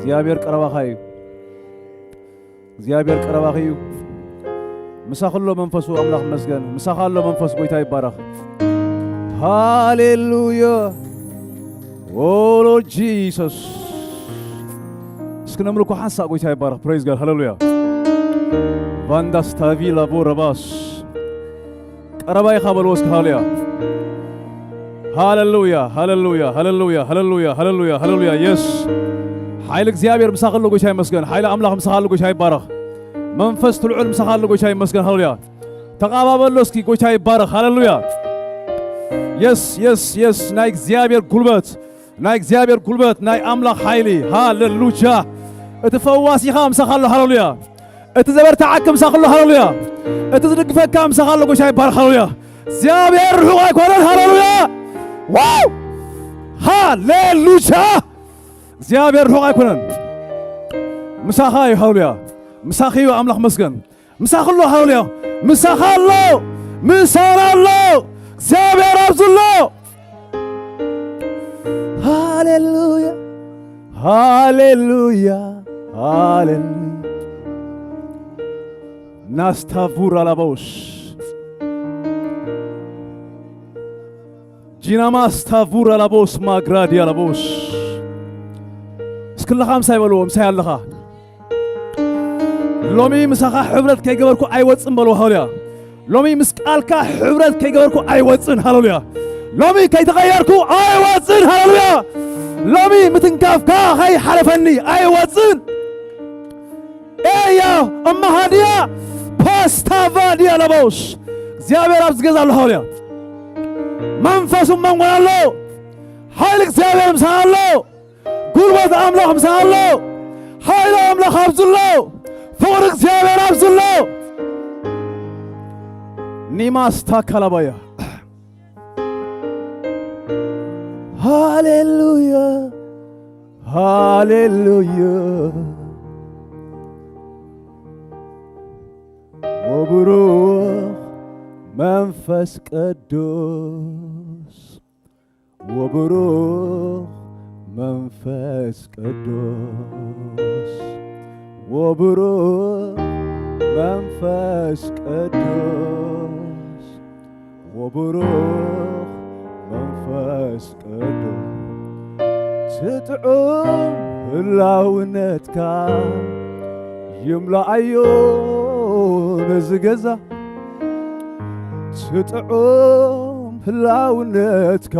እግዚኣብሔር ቀረባኻ እዩ። እግዚኣብሔር ቀረባኺ እዩ። ምሳኺ ኣሎ መንፈሱ ኣምላኽ ይመስገን። ምሳኻ ኣሎ መንፈስ ጎይታ ይባረኽ። ሃሌሉያ። ኦ ሎርድ ጂሰስ። እስኪ ነምልኮ ሓንሳእ ጎይታ ይባረኽ። ፕሬዝ ጋድ ሃሌሉያ። ቫንዳስ ታቪ ላቦ ረባስ ቀረባ ኢኻ በልዎ እስኪ። ሃሌሉያ። ሃሌሉያ፣ ሃሌሉያ፣ ሃሌሉያ፣ ሃሌሉያ፣ ሃሌሉያ፣ ሃሌሉያ። የስ። ሓይሊ እግዚኣብሔር ምሳኻ ኣሎ ጎይታ ይመስገን። ሓይሊ ኣምላኽ ምሳኻ ኣሎ ጎይታ ይባረኽ። መንፈስ ትልዑል ምሳኻ ኣሎ ጎይታ ይመስገን። ሃሌሉያ። ተቓባበሎ እስኪ ጎይታ ይባረኽ። ሃሌሉያ። የስ፣ የስ፣ የስ። ናይ እግዚኣብሔር ጉልበት፣ ናይ እግዚኣብሔር ጉልበት፣ ናይ ኣምላኽ ሓይሊ። ሃሌሉያ። እቲ ፈዋሲኻ ምሳኻ ኣሎ። ሃሌሉያ። እቲ ዘበርትዓኪ ምሳኺ ኣሎ። ሃሌሉያ። እቲ ዝድግፈካ ምሳኻ ኣሎ። ጎይታ ይባረኽ። ሃሌሉያ። እግዚኣብሔር ርሑቕ ኣይኮነን። ሃሌሉያ። ዋው! ሃሌሉያ። እግዚኣብሔር ርሑቕ ኣይኮነን። ምሳኻ እዩ። ሃሌሉያ። ምሳኺ እዩ። ኣምላኽ መስገን። ምሳኺ ኣሎ። ሃሌሉያ። ምሳኻ ኣሎ። ምሳና ኣሎ። እግዚኣብሔር ኣብዚ ኣሎ። ሃሌሉያ፣ ሃሌሉያ፣ ሃሌሉያ። ናስታቡር ኣላቦስ፣ ጂናማስታቡር ኣላቦስ፣ ማግራዲ ኣላቦስ። እስኪ ኣለኻ ምሳይ በልዎ፣ ምሳይ ኣለኻ። ሎሚ ምሳኻ ሕብረት ከይገበርኩ ኣይወፅን በልዎ። ሃሌሉያ። ሎሚ ምስ ቃልካ ሕብረት ከይገበርኩ ኣይወፅን። ሃሌሉያ። ሎሚ ከይተቐየርኩ ኣይወፅን። ሃሌሉያ። ሎሚ ምትንካፍካ ከይሓለፈኒ ኣይወፅን። ኤያ እማሃድያ ፓስታቫድያ ለቦስ። እግዚኣብሔር ኣብዚ ገዛ ኣሎ። ሃሌሉያ። መንፈሱ መንጎን ኣሎ። ሓይሊ እግዚኣብሔር ምሳና ኣሎ። ጉልበት ኣምላኽ ምሳና ኣሎ። ሓይሊ ኣምላኽ ኣብዚ ኣሎ። ፍቕሪ እግዚኣብሔር ኣብዚ ኣሎ። ኒማስታ ካላባያ። ሃሌሉያ፣ ሃሌሉያ። ወብሩኽ መንፈስ ቅዱስ፣ ወብሩኽ መንፈስ ቅዱስ፣ ወብሩኽ መንፈስ ቅዱስ፣ ወብሩኽ መንፈስ ቅዱስ፣ ትጥዑም ህላውነትካ ይምላኣዮ ነዚ ገዛ። ትጥዑም ህላውነትካ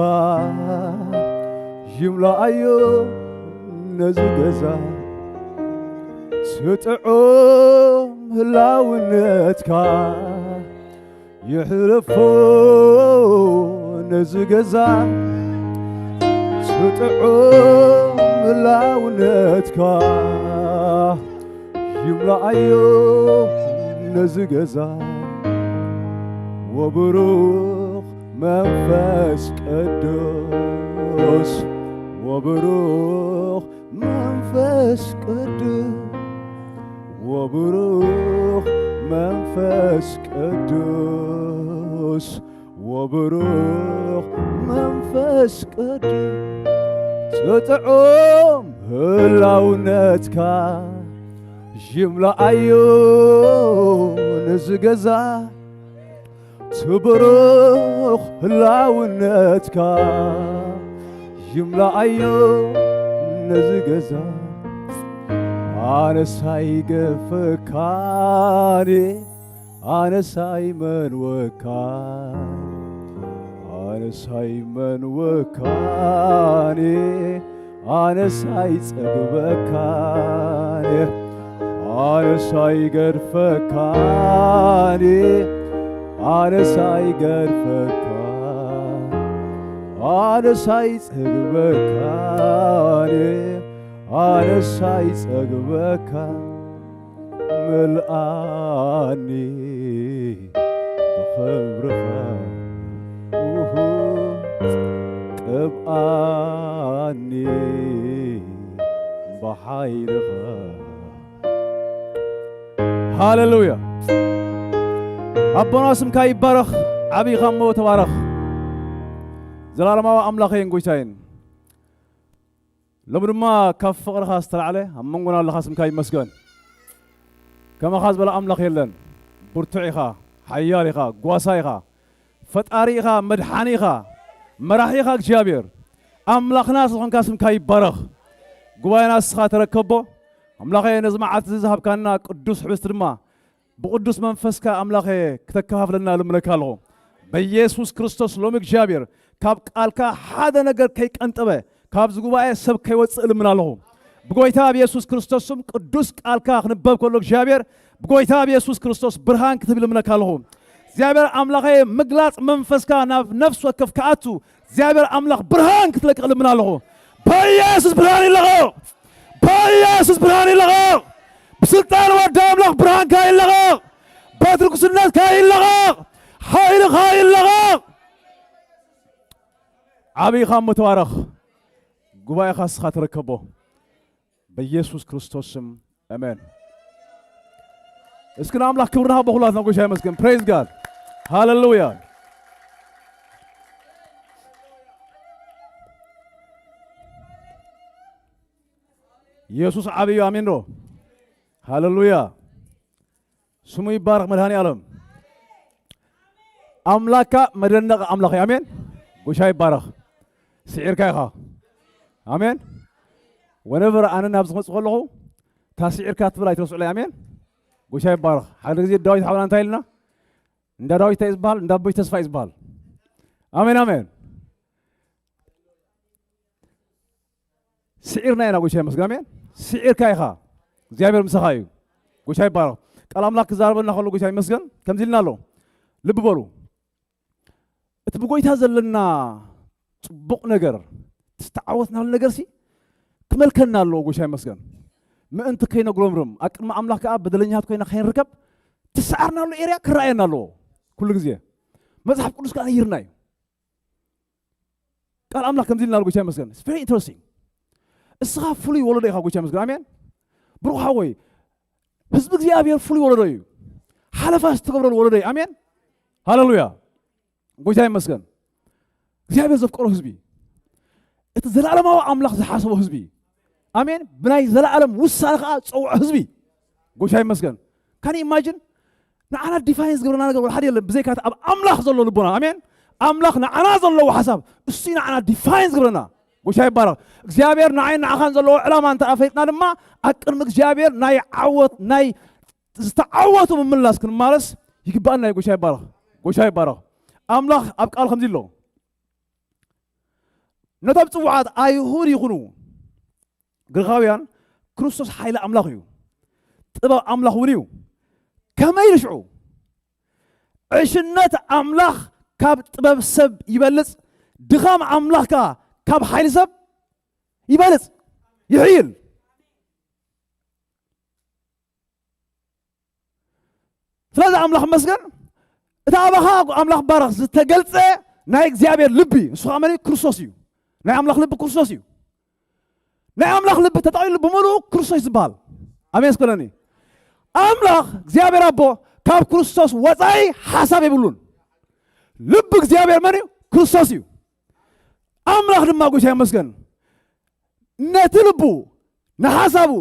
ይምላኣዮ ነዚ ገዛ። ትጥዑም ህላውነትካ ይሕለፎ ነዚ ገዛ። ትጥዑም ህላውነትካ ይምላኣዮ ነዚ ገዛ። ወብሩኽ መንፈስ ቅዱስ፣ ወብሩኽ መንፈስ ቅዱስ፣ ወብሩኽ መንፈስ ቅዱስ፣ ወብሩኽ መንፈስ ቅዱስ። ትጥዑም ህላውነትካ ይምላኣዮ ነዚ ገዛ። ትብሩኽ ህላውነትካ ይምላኣዮ ነዚ ገዛ። ኣነስ ኣይገድፈካን፣ ኣነስ ኣይመንወካን፣ ኣነስ ኣይመንወካን፣ ኣነስ ኣይጸግበካን፣ ኣነስ ኣይገድፈካን፣ ኣነስ ኣይገድፈካን፣ ኣነስ ኣይጸግበካን፣ ኣነስ ኣይጸግበካን። መልኣኒ ብኽብርኻ፣ ውሁ፣ ቅብኣኒ ብሓይልኻ። ሃሌሉያ። ኣቦና ስምካ ይባረኽ፣ ዓብይኻ እሞ ተባረኽ። ዘላለማዊ ኣምላኸይን ጎይታይን። ሎሚ ድማ ካብ ፍቕርኻ ዝተላዕለ ኣብ መንጎና ኣለኻ፣ ስምካ ይመስገን። ከማኻ ዝበለ ኣምላኽ የለን። ብርቱዕ ኢኻ፣ ሓያል ኢኻ፣ ጓሳ ኢኻ፣ ፈጣሪ ኢኻ፣ መድሓኒ ኢኻ፣ መራሒ ኢኻ እግዚኣብሔር። ኣምላኽና ዝኾንካ ስምካ ይባረኽ። ጉባኤና ንስኻ ተረከቦ። ኣምላኸ ነዚ መዓልቲ እዚ ዝሃብካና ቅዱስ ሕብስቲ ድማ ብቅዱስ መንፈስካ ኣምላኸ ክተከፋፍለና ልምነካ ኣለኹ። በኢየሱስ ክርስቶስ ሎሚ እግዚኣብሔር ካብ ቃልካ ሓደ ነገር ከይቀንጠበ ካብዚ ጉባኤ ሰብ ከይወፅእ ልምን ኣለኹ። ብጎይታ ኣብ የሱስ ክርስቶስ ስም ቅዱስ ቃልካ ክንበብ ከሎ እግዚኣብሔር ብጎይታ ኣብ የሱስ ክርስቶስ ብርሃን ክትብል ልምነካ ኣለኹ። እግዚኣብሔር ኣምላኸ ምግላፅ መንፈስካ ናብ ነፍስ ወከፍ ክኣቱ እግዚኣብሔር ኣምላኽ ብርሃን ክትለቅቕ ልምን ኣለኹ። በኢየሱስ ብርሃን ይለቐቕ። በኢየሱስ ብርሃን ይለቐቕ። ብስልጣን ወዲ ኣምላኽ ብርሃንካ ይለቐቕ። በትሪ ቅስነትካ ይለቐቕ። ሓይልኻ ይለቐቕ። ዓብይኻ እሞ ተባረኽ። ጉባኤኻ እስኻ ተረከቦ። በኢየሱስ ክርስቶስ ስም ኣሜን። እስኪ ንኣምላኽ ክብሪ ንሃቦ ኩላትና። ጎይታ ይመስገን። Praise God. ሃሌሉያ። ኢየሱስ ዓብይ እዩ። ኣሜን ዶ? ሃሌሉያ። ስሙ ይባረኽ መድኃኔ ዓለም። ኣምላካ መደነቕ ኣምላኽ እዩ። ኣሜን። ጎይታ ይባረኽ። ስዒርካ ኢኻ። ኣሜን። ወነቨር ኣነ ናብ ዝመጽእ ከለኹ እታ ስዒርካ ትብል ኣይትረስዑለይ። ኣሜን። ጎይታ ይባረኽ። ሓደ ግዜ ዳዊት ሓውና እንታይ ኢልና? እንዳ ዳዊት እንታይ እዩ ዝበሃል? እንዳ ኣቦይ ተስፋ እዩ ዝበሃል። ኣሜን፣ ኣሜን። ስዒርና ኢና። ጎይታ ይመስገን። ኣሜን። ስዒርካ ኢኻ። እግዚኣብሔር ምሳኻ እዩ። ጎይታ ይባረኽ። ቃል ኣምላኽ ክዛረበና ከሎ ጎይታ ይመስገን ከምዚ ኢልና ኣሎ። ልቢ በሉ። እቲ ብጎይታ ዘለና ጽቡቕ ነገር፣ ዝተዓወትናሉ ነገር ሲ ክመልከና ኣለዎ። ጎይታ ይመስገን። ምእንቲ ከይነጉረምርም፣ ኣብ ቅድሚ ኣምላኽ ከኣ በደለኛታት ኮይና ከይንርከብ፣ ትሰዓርናሉ ኤርያ ክረኣየና ኣለዎ። ኩሉ ግዜ መጽሓፍ ቅዱስ ከኣ ነጊርና እዩ። ቃል ኣምላኽ ከምዚ ኢልና ኣሎ። ጎይታ ይመስገን። It's very interesting። እስኻ ፍሉይ ወለዶ ኢኻ። ጎይታ ይመስገን። ኣሜን። ብሩኽ ሓወይ፣ ህዝቢ እግዚኣብሔር ፍሉይ ወለዶ እዩ። ሓለፋ ዝተገብረሉ ወለዶ እዩ። ኣሜን። ሃሌሉያ። ጎይታ ይመስገን። እግዚኣብሔር ዘፍቀሮ ህዝቢ፣ እቲ ዘላለማዊ ኣምላኽ ዝሓሰቦ ህዝቢ፣ ኣሜን፣ ብናይ ዘላለም ውሳነ ከዓ ዝፀውዖ ህዝቢ። ጎይታ ይመስገን። ካን ኢማጅን ንዓና ዲፋይን ዝገብረና ነገር ወላ ሓደ የለን፣ ብዘይካ እቲ ኣብ ኣምላኽ ዘሎ ልቦና። ኣሜን። ኣምላኽ ንዓና ዘለዎ ሓሳብ እሱ እዩ ንዓና ዲፋይን ዝገብረና። ጎይታ ይባረኽ። እግዚኣብሔር ንዓይን ንዓኻን ዘለዎ ዕላማ እንተ ኣፈሊጥና ድማ ኣብ ቅድሚ እግዚኣብሔር ናይ ዓወት ናይ ዝተዓወቱ ምምላስ ክንማለስ ይግባኣና እዩ። ጎይታ ይባረኽ። ጎይታ ይባረኽ። ኣምላኽ ኣብ ቃሉ ከምዚ ኣሎ፣ ነቶም ጽውዓት ኣይሁድ ይኹኑ ግሪኻውያን፣ ክርስቶስ ሓይሊ ኣምላኽ እዩ፣ ጥበብ ኣምላኽ እውን እዩ። ከመይ ኢሉ ሽዑ? ዕሽነት ኣምላኽ ካብ ጥበብ ሰብ ይበልጽ፣ ድኻም ኣምላኽ ከኣ ካብ ሓይሊ ሰብ ይበልጽ፣ ይሕይል። ስለዚ ኣምላኽ መስገን፣ እቲ ኣባኻ ኣምላኽ ባረኽ ዝተገልጸ ናይ እግዚኣብሔር ልቢ፣ ንሱ ኸኣ መን እዩ? ክርስቶስ እዩ። ናይ ኣምላኽ ልቢ ክርስቶስ እዩ። ናይ ኣምላኽ ልቢ ተጠቕሊሉ ብምሉኡ ክርስቶስ ዝበሃል። ኣሜን እስከለኒ። ኣምላኽ እግዚኣብሔር ኣቦ ካብ ክርስቶስ ወጻኢ ሓሳብ የብሉን። ልቢ እግዚኣብሔር መን እዩ? ክርስቶስ እዩ። ኣምላኽ ድማ ጎይታ ይመስገን ነቲ ልቡ ንሓሳቡ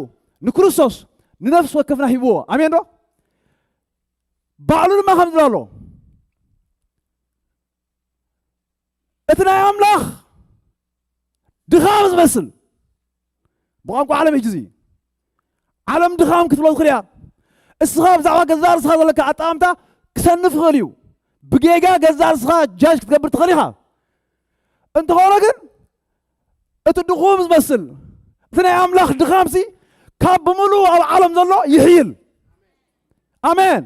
ንክርስቶስ ንነፍሲ ወከፍና ሂብዎ። ኣሜን ዶ? ባዕሉ ድማ ከም ዝብሎ ኣሎ፣ እቲ ናይ ኣምላኽ ድኻም ዝመስል፣ ብቋንቋ ዓለም ሕጂ እዚ ዓለም ድኻም ክትብሎ ትኽእል እያ። እስኻ ብዛዕባ ገዛእ ርእስኻ ዘለካ ኣጠማምታ ክሰንፍ ይኽእል እዩ። ብጌጋ ገዛእ ርእስኻ ጃጅ ክትገብር ትኽእል ኢኻ። እንተኾነ ግን እቲ ድኹም ዝመስል እቲ ናይ ኣምላኽ ድኻምሲ ካብ ብምሉእ ኣብ ዓለም ዘሎ ይሕይል። ኣሜን።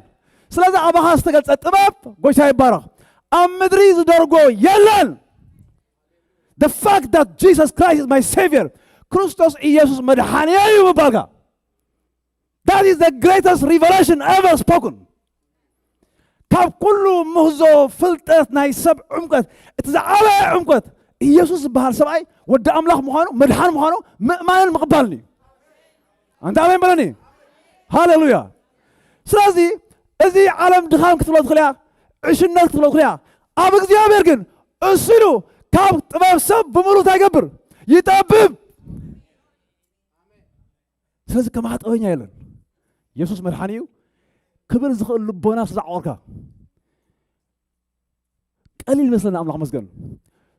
ስለዚ ኣባኻ ዝተገልጸ ጥበብ ጎይታ ይባረኽ። ኣብ ምድሪ ዝደርጎ የለን። The fact that Jesus Christ is my Savior፣ ክርስቶስ ኢየሱስ መድሓንየ እዩ ምባልካ፣ that is the greatest revelation ever spoken። ካብ ኩሉ ምህዞ ፍልጠት ናይ ሰብ ዕምቀት እቲ ዝዓበየ ዕምቀት ኢየሱስ ዝበሃል ሰብኣይ ወዲ ኣምላኽ ምዃኑ፣ መድሓን ምዃኑ ምእማንን ምቕባልን እዩ። ኣንታ ኣሜን በለኒ። ሃሌሉያ። ስለዚ እዚ ዓለም ድኻም ክትብሎ ትኽእል እያ፣ ዕሽነት ክትብሎ ትኽእል እያ። ኣብ እግዚኣብሔር ግን እሱ ኢሉ ካብ ጥበብ ሰብ ብምሉእ እንታይ ይገብር? ይጠብብ። ስለዚ ከማኻ ጥበበኛ የለን። የሱስ መድሓኒ እዩ። ክብል ዝኽእል ልቦና ስለ ዝዓቆርካ ቀሊል ይመስለና። ኣምላኽ መስገን።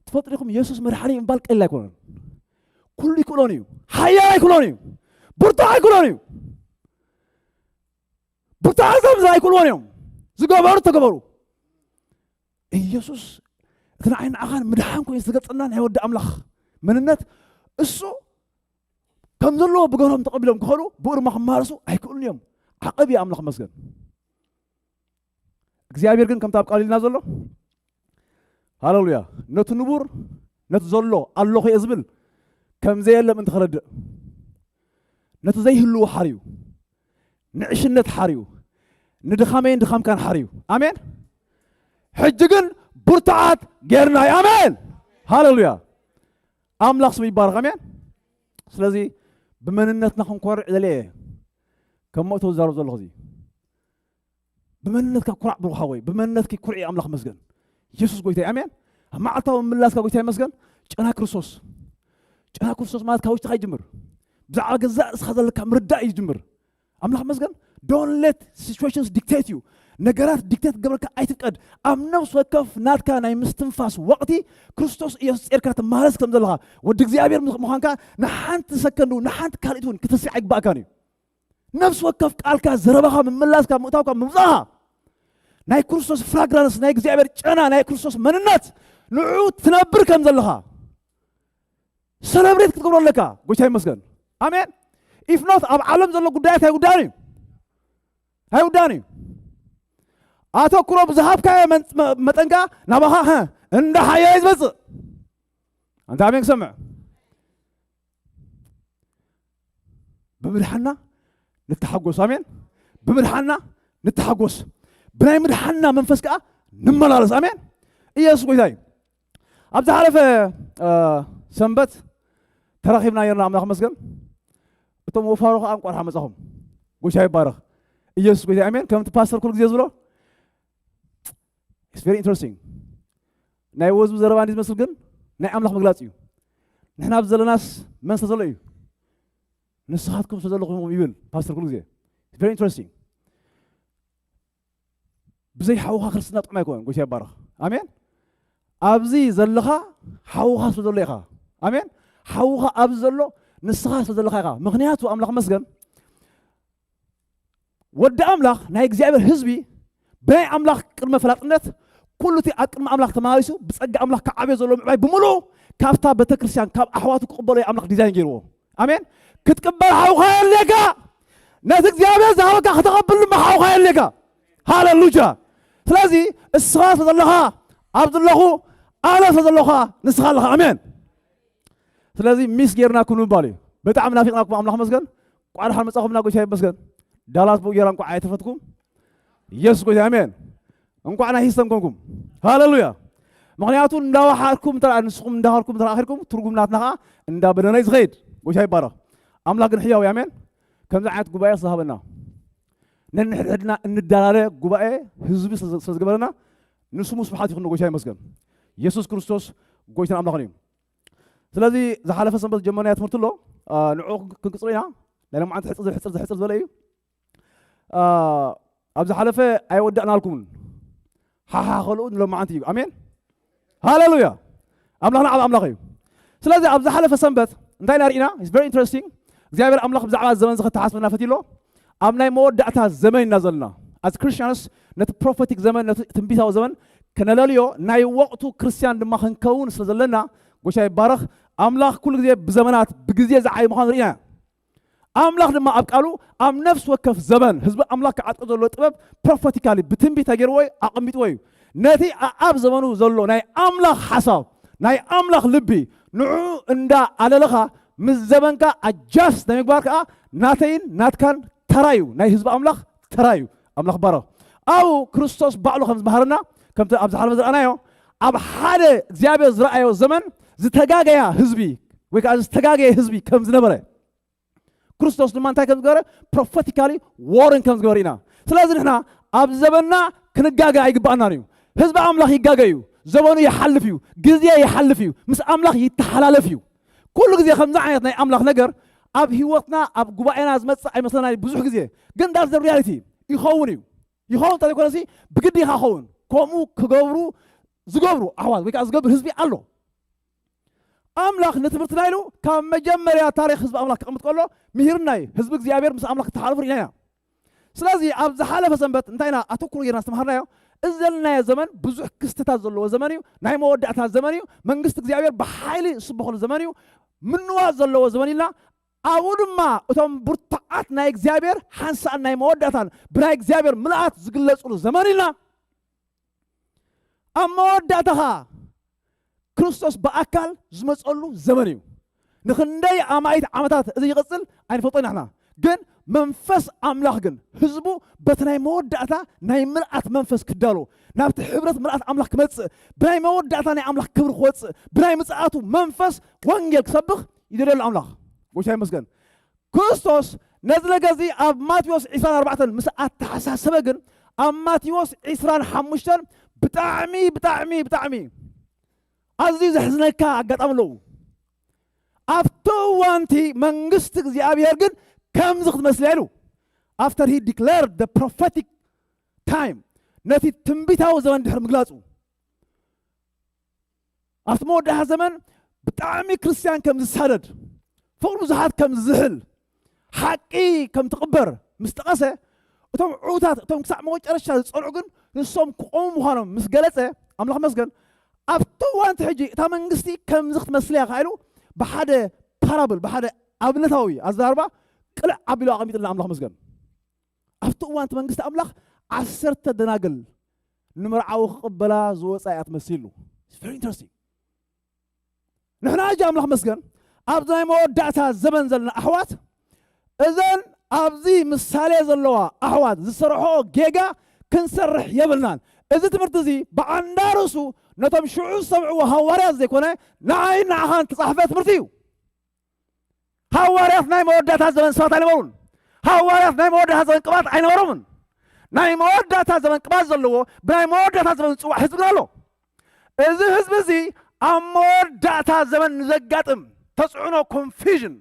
ትፈጥሩ ኢኹም፣ የሱስ መድሓኒ እዩ ምባል ቀሊል ኣይኮነን። ኩሉ ኣይክእሎን እዩ። ሓያል ኣይክእሎን እዩ። ብርቱዕ ኣይክእሎን እዩ። ብርቱዓት ከምዚ ኣይክእልዎን እዮም። ዝገበሩ ተገበሩ። ኢየሱስ እቲ ንዓይ ንዓኻን ምድሓን ኮይኑ ዝተገልጸልና ናይ ወዲ ኣምላኽ መንነት፣ እሱ ከም ዘለዎ ብገሮም ተቐቢሎም ክኸዱ፣ ብኡ ድማ ክመሃርሱ ኣይክእሉን እዮም። ዓቐብ እዩ ኣምላኽ መስገን። እግዚኣብሔር ግን ከምቲ ኣብ ቃል ኢልና ዘሎ፣ ሃሌሉያ፣ ነቲ ንቡር፣ ነቲ ዘሎ ኣለኹ እየ ዝብል ከም ዘየለ ምእንቲ ክረድእ፣ ነቲ ዘይህልዎ ሓርዩ፣ ንዕሽነት ሓርዩ፣ ንድኻመይን ድኻምካን ሓርዩ። ኣሜን። ሕጂ ግን ብርቱዓት ጌርና እዩ። ኣሜን። ሃሌሉያ። ኣምላኽ ስሙ ይባረኽ። ኣሜን። ስለዚ ብመንነትና ክንኮርዕ ደልየ እየ። ከም መእተዊ ዝዛረብ ዘለኹ እዚ። ብመንነትካ ኩራዕ ብሩኽ ሓወይ፣ ብመንነትኪ ኩርዒ። ኣምላኽ መስገን። ኢየሱስ ጎይታ እዩ። ኣሜን። ኣብ መዓልታዊ ምላስካ ጎይታ ይመስገን። ጨና ክርስቶስ። ጨና ክርስቶስ ማለት ካብ ውሽጥኻ ይጅምር። ብዛዕባ ገዛእ ርእስኻ ዘለካ ምርዳእ እዩ ዝጅምር። ኣምላኽ መስገን። Don't let situations dictate you። ነገራት ዲክቴት ክገብረካ ኣይትፍቀድ። ኣብ ነፍሲ ወከፍ ናትካ ናይ ምስትንፋስ ወቕቲ ክርስቶስ ኢየሱስ ጼርካ ትመላለስ ከም ዘለኻ፣ ወዲ እግዚኣብሔር ምዃንካ፣ ንሓንቲ ሰከንድ እውን፣ ንሓንቲ ካልኢት እውን ክትስዕ ኣይግባእካን እዩ። ነፍሲ ወከፍ ቃልካ፣ ዘረባኻ፣ ምምላስካ፣ ምእታውካ፣ ምምጻእኻ ናይ ክርስቶስ ፍራግራንስ፣ ናይ እግዚኣብሔር ጨና፣ ናይ ክርስቶስ መንነት ንዕኡ ትነብር ከም ዘለኻ ሰለብሬት ክትገብሮ ኣለካ። ጎይታ ይመስገን። ኣሜን። ኢፍ ኖት ኣብ ዓለም ዘሎ ጉዳያት ኣይውዳእን እዩ። ኣይውዳእን እዩ። ኣተኩሮ ብዝሃብካዮ መን-፣ መ-፣ መጠንካ ናባኻ፣ ሀ፣ እንዳ ሓየ እዩ ዝመጽእ። ኣንታ ኣሜን ክሰምዕ። ብምድሓና ንተሓጎስ። ኣሜን። ብምድሓና ንተሓጎስ። ብናይ ምድሓና መንፈስ ከኣ ንመላለስ። ኣሜን። ኢየሱስ ጎይታ እዩ። ኣብ ዝሓለፈ፣ እ፣ ሰንበት ተራኺብና ነርና። ኣምላኽ መስገን። እቶም ወፋሮ ከኣ እንቋዕ ደሓን መጻኹም። ጎይታ ይባረኽ። ኢየሱስ ጎይታ። ኣሜን። ከምቲ ፓስተር ኩሉ ግዜ ዝብሎ፣ it's very interesting። ናይ ወዝቢ ዘረባ እንዲ ዝመስል ግን ናይ ኣምላኽ ምግላጽ እዩ። ንሕና ኣብዚ ዘለናስ መን ስለ ዘሎ እዩ? ንስኻትኩም ስለ ዘለኹም ይብል ፓስተር ኩሉ ግዜ። It's very interesting። ብዘይ ሓውኻ ክርስትና ጥዑም ኣይኮነን። ጎይታ ይባረኽ። ኣሜን። ኣብዚ ዘለኻ ሓውኻ ስለ ዘሎ ኢኻ። ኣሜን። ሓውኻ ኣብዚ ዘሎ ንስኻ ስለ ዘለኻ ኢኻ። ምኽንያቱ ኣምላኽ መስገን፣ ወዲ ኣምላኽ ናይ እግዚኣብሔር ህዝቢ ብናይ ኣምላኽ ቅድመ ፈላጥነት ኩሉ እቲ ኣብ ቅድሚ ኣምላኽ ተመላለሱ ብጸጋ ኣምላኽ ክዓብዮ ዘለዎ ምዕባይ ብምሉኡ ካብታ ቤተክርስትያን ካብ ኣሕዋቱ ክቕበሎ ኣምላኽ ዲዛይን ገይርዎ። ኣሜን። ክትቅበል ሓውኻ የድልየካ። ነቲ እግዚኣብሔር ዝሃበካ ከተቐብል ድማ ሓውኻ የድልየካ። ሃሌሉያ። ስለዚ እስኻ ስለ ዘለኻ ኣብ ዘለኹ፣ ኣነ ስለ ዘለኹ ንስኻ ኣለኻ። ኣሜን። ስለዚ ሚስ ጌርናኩም ንምባል እዩ። ብጣዕሚ ናፊቕናኩም፣ ኣምላኽ መስገን። እንቋዕ ደሓን መጻኹምና፣ ጎይታ ይመስገን። ዳላት ብኡ ጌራ እንቋዕ ኣይተፈትኩም። ኢየሱስ ጎይታ፣ ኣሜን። እንቋዕ ናይ ሂስተን ኮንኩም። ሃሌሉያ። ምኽንያቱ እንዳወሓድኩም እንተ ደኣ፣ ንስኹም እንዳሃርኩም እንተ ደኣ ኣኺርኩም፣ ትርጉም ናትና ኸኣ እንዳበደነ እዩ ዝኸይድ። ጎይታ ይባረኽ። ኣምላኽ ግን ሕያው እዩ፣ ኣሜን። ከምዚ ዓይነት ጉባኤ ስለ ዝሃበና፣ ነንሕድሕድና እንዳላለ ጉባኤ ህዝቢ ስለ፣ ስለ ዝገበረና፣ ንስሙ ስብሓት ይኹን፣ ጎይታ ይመስገን። ኢየሱስ ክርስቶስ ጎይታን ኣምላኽን እዩ። ስለዚ ዝሓለፈ ሰንበት ዝጀመርናዮ ትምህርቲ ኣሎ፣ አ፣ ንዕኡ ክንቅጽሎ ኢና። ናይ ሎማዓንቲ ሕጽር፣ ሕጽር፣ ሕጽር ዝበለ እዩ። አ፣ ኣብ ዝሓለፈ ኣይወዳእናልኩምን። ሓሓ ከልኡ ንሎማዓንቲ እዩ። ኣሜን። ሃሌሉያ። ኣምላኽና ዓቢ ኣምላኽ እዩ። ስለዚ ኣብ ዝሓለፈ ሰንበት እንታይ ኢና ርኢና? It's very interesting። እግዚኣብሔር ኣምላኽ ብዛዕባ ዘመን እዚ ከተሓስበና ፈትዩ ኣሎ። ኣብ ናይ መወዳእታ ዘመን ኢና ዘለና። As Christians ነቲ ፕሮፌቲክ ዘመን፣ ነቲ ትንቢታዊ ዘመን ከነለልዮ፣ ናይ ወቕቱ ክርስትያን ድማ ክንከውን ስለ ዘለና፣ ጎይታ ይባረኽ። ኣምላኽ ኩሉ ግዜ ብዘመናት፣ ብግዜ ዝዓይ ምዃኑ ርኢና። ኣምላኽ ድማ ኣብ ቃሉ ኣብ ነፍሲ ወከፍ ዘመን ህዝቢ ኣምላኽ ክዓጥቆ ዘለዎ ጥበብ ፕሮፌቲካሊ ብትንቢት ኣገይርዎ እዩ፣ ኣቐሚጥዎ እዩ። ነቲ ኣኣብ ዘመኑ ዘሎ ናይ ኣምላኽ ሓሳብ፣ ናይ ኣምላኽ ልቢ ንዕኡ እንዳ ኣለለኻ ምስ ዘመንካ ኣጃስት ናይ ምግባር ከኣ ናተይን ናትካን ተራ እዩ፣ ናይ ህዝቢ ኣምላኽ ተራ እዩ። ኣምላኽ ባረኽ። ኣብኡ ክርስቶስ ባዕሉ ከም ዝመሃረና፣ ከምቲ ኣብ ዝሓለፈ ዝረኣናዮ፣ ኣብ ሓደ እግዚኣብሔር ዝረኣዮ ዘመን ዝተጋገያ ህዝቢ ወይ ከኣ ዝተጋገየ ህዝቢ ከም ዝነበረ፣ ክርስቶስ ድማ እንታይ ከም ዝገበረ፣ ፕሮፌቲካሊ ዎርን ከም ዝገበረ ኢና። ስለዚ ንሕና ኣብ ዘመንና ክንጋገ ኣይግባኣናን እዩ። ህዝቢ ኣምላኽ ይጋገ እዩ። ዘመኑ ይሓልፍ እዩ። ግዜ ይሓልፍ እዩ። ምስ ኣምላኽ ይተሓላለፍ እዩ። ኩሉ ግዜ ከምዚ ዓይነት ናይ ኣምላኽ ነገር ኣብ ህይወትና ኣብ ጉባኤና ዝመጽእ ኣይመስለና ብዙሕ ግዜ። ግን that's the reality። ይኸውን እዩ። ይኸውን እንተዘይኮነሲ ብግዲ ኢኻ ኸውን። ከምኡ ክገብሩ ዝገብሩ ኣሕዋት ወይ ከዓ ዝገብር ህዝቢ ኣሎ። ኣምላኽ ንትምህርትና ኢሉ ካብ መጀመርያ ታሪኽ ህዝቢ ኣምላኽ ክቕምጥ ከሎ ምሂርና እዩ። ህዝቢ እግዚኣብሔር ምስ ኣምላኽ ክተሓልፉ ርኢና ኢና። ስለዚ ኣብ ዝሓለፈ ሰንበት እንታይ ኢና ኣተኩሮ ጌርና ዝተምሃርናዮ? እዚ ዘለናዮ ዘመን ብዙሕ ክስተታት ዘለዎ ዘመን እዩ። ናይ መወዳእታ ዘመን እዩ። መንግስቲ እግዚኣብሔር ብሓይሊ ዝስበኸሉ ዘመን እዩ። ምንዋት ዘለዎ ዘመን ኢልና ኣብኡ ድማ እቶም ብርቱዓት ናይ እግዚኣብሔር ሓንሳእን ናይ መወዳእታን ብናይ እግዚኣብሔር ምልኣት ዝግለጹሉ ዘመን ኢልና ኣብ መወዳእታ ኸኣ ክርስቶስ ብኣካል ዝመጸሉ ዘመን እዩ። ንኽንደይ ኣማኢት ዓመታት እዚ ይቕጽል ኣይንፈልጦን ኢና። ግን መንፈስ ኣምላኽ ግን ህዝቡ በቲ ናይ መወዳእታ ናይ ምልኣት መንፈስ ክዳሎ ናብቲ ሕብረት ምልኣት ኣምላኽ ክመጽእ ብናይ መወዳእታ ናይ ኣምላኽ ክብሪ ክወጽእ ብናይ ምጽኣቱ መንፈስ ወንጌል ክሰብኽ ይደልየሉ ኣምላኽ። ጎይታ ይመስገን። ክርስቶስ ነዚ ነገር እዚ ኣብ ማቴዎስ ዕስራን ኣርባዕተን ምስ ኣተሓሳሰበ ግን ኣብ ማቴዎስ ዕስራን ሓሙሽተን ብጣዕሚ ብጣዕሚ ብጣዕሚ ኣዝዩ ዘሕዝነካ ኣጋጣሚ ኣለዉ። ኣብቲ እዋንቲ መንግስቲ እግዚኣብሔር ግን ከምዚ ክትመስል እያ ኢሉ። After he declared the prophetic time፣ ነቲ ትንቢታዊ ዘመን ድሕሪ ምግላጹ ኣብቲ መወዳእታ ዘመን ብጣዕሚ ክርስትያን ከም ዝሳደድ፣ ፍቕሪ ብዙሓት ከም ዝዝሕል፣ ሓቂ ከም ትቕበር ምስ ጠቐሰ፣ እቶም ዕዉታት እቶም ክሳዕ መጨረሻ ዝጸንዑ ግን ንሶም ክቖሙ ምዃኖም ምስ ገለጸ፣ ኣምላኽ መስገን። ኣብቲ እዋንቲ ሕጂ እታ መንግስቲ ከምዚ ክትመስል እያ ኢሉ ብሓደ ፓራብል ብሓደ ኣብነታዊ ኣዘራርባ ቅልዕ ኣቢሉ ኣቐሚጥልና ኣምላኽ መስገን። ኣብቲ እዋንቲ መንግስቲ ኣምላኽ ዓሰርተ ደናግል ንመርዓዊ ክቕበላ ዝወፃ እያ ትመስል ኢሉ። Very interesting። ንሕና ሕጂ ኣምላኽ መስገን ኣብዚ ናይ መወዳእታ ዘመን ዘለና ኣሕዋት እዘን ኣብዚ ምሳሌ ዘለዋ ኣሕዋት ዝሰርሖ ጌጋ ክንሰርሕ የብልናን። እዚ ትምህርቲ እዚ ብዓንዳ ርእሱ ነቶም ሽዑ ዝሰምዕዎ ሃዋርያት ዘይኮነ ንዓይ ንዓኻን ተጻሕፈ ትምህርቲ እዩ። ሃዋርያት ናይ መወዳእታ ዘመን ሰባት ኣይነበሩን። ሃዋርያት ናይ መወዳእታ ዘመን ቅባት ኣይነበሮምን። ናይ መወዳእታ ዘመን ቅባት ዘለዎ ብናይ መወዳእታ ዘመን ዝፅዋዕ ህዝቢ ግን ኣሎ። እዚ ህዝቢ እዚ ኣብ መወዳእታ ዘመን ንዘጋጥም ተፅዕኖ ኮንፊዥን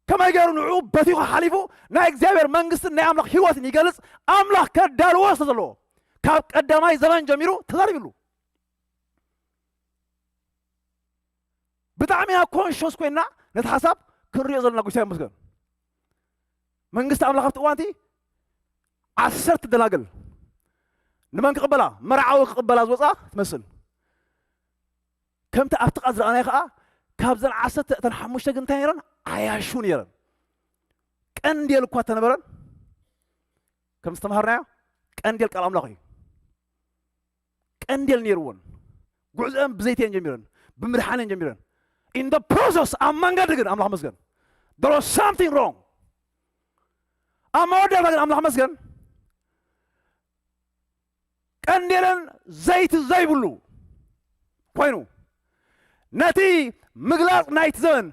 ከመይ ገይሩ ንዕኡ በቲኹ ሓሊፉ ናይ እግዚኣብሔር መንግስትን ናይ ኣምላኽ ህይወትን ይገልፅ ኣምላኽ ከዳልዎ ስለ ዘለዎ ካብ ቀዳማይ ዘመን ጀሚሩ ተዛሪብሉ። ብጣዕሚ ኢና ኮንሽስ ኮይና ነቲ ሓሳብ ክንሪኦ ዘለና ጉሳይ መስገን መንግስቲ ኣምላኽ ኣብቲ እዋንቲ ዓሰርተ ደናግል ንመን ክቕበላ መርዓዊ ክቕበላ ዝወፃ ትመስል። ከምቲ ኣብቲ ቃል ዝረኣናዮ ከዓ ካብዘን ዓሰርተ እተን ሓሙሽተ ግን እንታይ ነይረን ዓያሹ ነይረን። ቀንዴል እኳ ተነበረን ከም ዝተምሃርናዮ ቀንዴል ቃል ኣምላኽ እዩ። ቀንዴል ነይርዎን ጉዕዘአን ብዘይቲ እየን ጀሚረን ብምድሓን እየን ጀሚረን። In the process ኣብ መንገዲ ግን ኣምላኽ መስገን there was something wrong። ኣብ መወዳእታ ግን ኣምላኽ መስገን ቀንዴለን ዘይቲ ዘይብሉ ኮይኑ ነቲ ምግላፅ ናይቲ ዘመን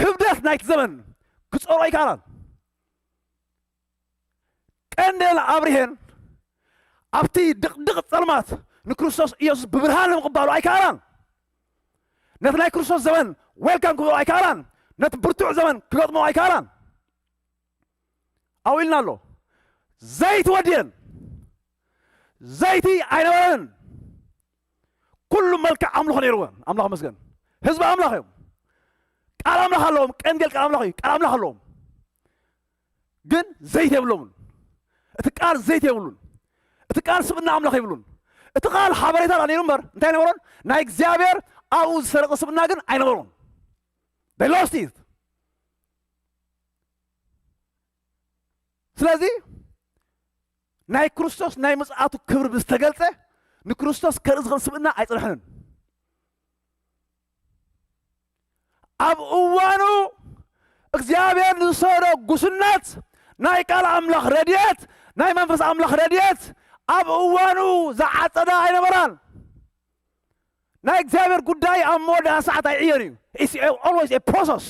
ክብደት ናይቲ ዘመን ክፀሮ ኣይከኣላን። ቀንዴል ኣብሪሄን ኣብቲ ድቕድቕ ጸልማት ንክርስቶስ ኢየሱስ ብብርሃን ንምቕባሉ ኣይከኣላን። ነቲ ናይ ክርስቶስ ዘመን ዌልካም ክብሎ ኣይከኣላን። ነቲ ብርቱዕ ዘመን ክገጥሞ ኣይከኣላን። ኣብኡ ኢልና ኣሎ። ዘይቲ ወድየን። ዘይቲ ኣይነበረን። ኩሉ መልክዕ ኣምልኾ ነይርወን። ኣምላኽ መስገን። ህዝቢ ኣምላኽ እዮም። ቃል ኣምላኽ ኣለዎም። ቀንዴል ቃል ኣምላኽ እዩ። ቃል ኣምላኽ ኣለዎም። ግን ዘይት የብሎምን። እቲ ቃል ዘይት የብሉን። እቲ ቃል ስብና ኣምላኽ የብሉን። እቲ ቃል ሓበሬታ ዳ ነይሩ እምበር እንታይ ነበሮን ናይ እግዚኣብሔር ኣብኡ ዝሰረቐ ስብና ግን ኣይነበሮን። They lost it። ስለዚ ናይ ክርስቶስ ናይ ምጽኣቱ ክብሪ ብዝተገልጸ ንክርስቶስ ከርኢ ዝኽእል ስብእና ኣይጽንሐንን። ኣብ እዋኑ እግዚኣብሔር ንዝሰዶ ጉስነት ናይ ቃል ኣምላኽ ረድኤት ናይ መንፈስ ኣምላኽ ረድኤት ኣብ እዋኑ ዝዓጸዳ ኣይነበራን። ናይ እግዚኣብሔር ጉዳይ ኣብ መወዳእታ ሰዓት ኣይዕየን እዩ። It's always a process።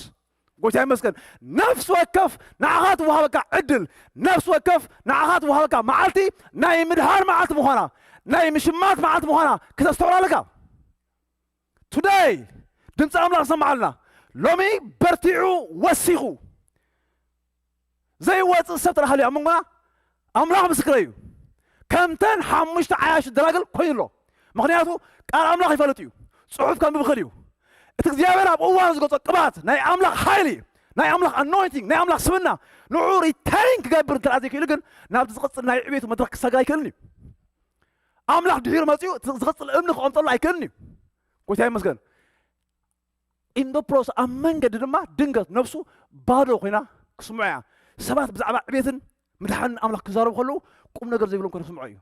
ጎይታ ይመስገን። ነፍሲ ወከፍ ንዓኻ ትወሃበካ ዕድል፣ ነፍሲ ወከፍ ንዓኻ ትወሃበካ መዓልቲ ናይ ምድሃር መዓልቲ ምዃና ናይ ምሽማት መዓልቲ ምዃና ክተስተውዕል ኣለካ። ቱደይ ድምፂ ኣምላኽ ሰማዓልና። ሎሚ በርቲዑ ወሲኹ ዘይወፅእ ሰብ ተረሃሉ ኣብ መንጎና ኣምላኽ ምስክረ እዩ። ከምተን ሓሙሽተ ዓያሹ ደናግል ኮይኑ ኣሎ። ምኽንያቱ ቃል ኣምላኽ ይፈልጥ እዩ። ጽሑፍ ከንብብ ይኽእል እዩ። እቲ እግዚኣብሔር ኣብ እዋን ዝገጾ ቅብኣት ናይ ኣምላኽ ሓይሊ፣ ናይ ኣምላኽ ኣኖይንቲንግ፣ ናይ ኣምላኽ ስብና ንዑ ሪተይን ክገብር እንተ ዘይክእል ግን ናብቲ ዝቕጽል ናይ ዕቤቱ መድረኽ ክሳገር ኣይክእልን እዩ። ኣምላኽ ድሒሩ መጺኡ እቲ ዝቕጽል እምኒ ክቐምጠሉ ኣይክእልን እዩ። ጎይታ ይመስገን። ኢንዶ ፕሮስ ኣብ መንገዲ ድማ ድንገት ነብሱ ባዶ ኮይና ክስምዖ እያ። ሰባት ብዛዕባ ዕቤትን ምድሓንን ኣምላኽ ክዛረቡ ከለዉ ቁም ነገር ዘይብሎም ኮይኖም ክስምዖ እዩ።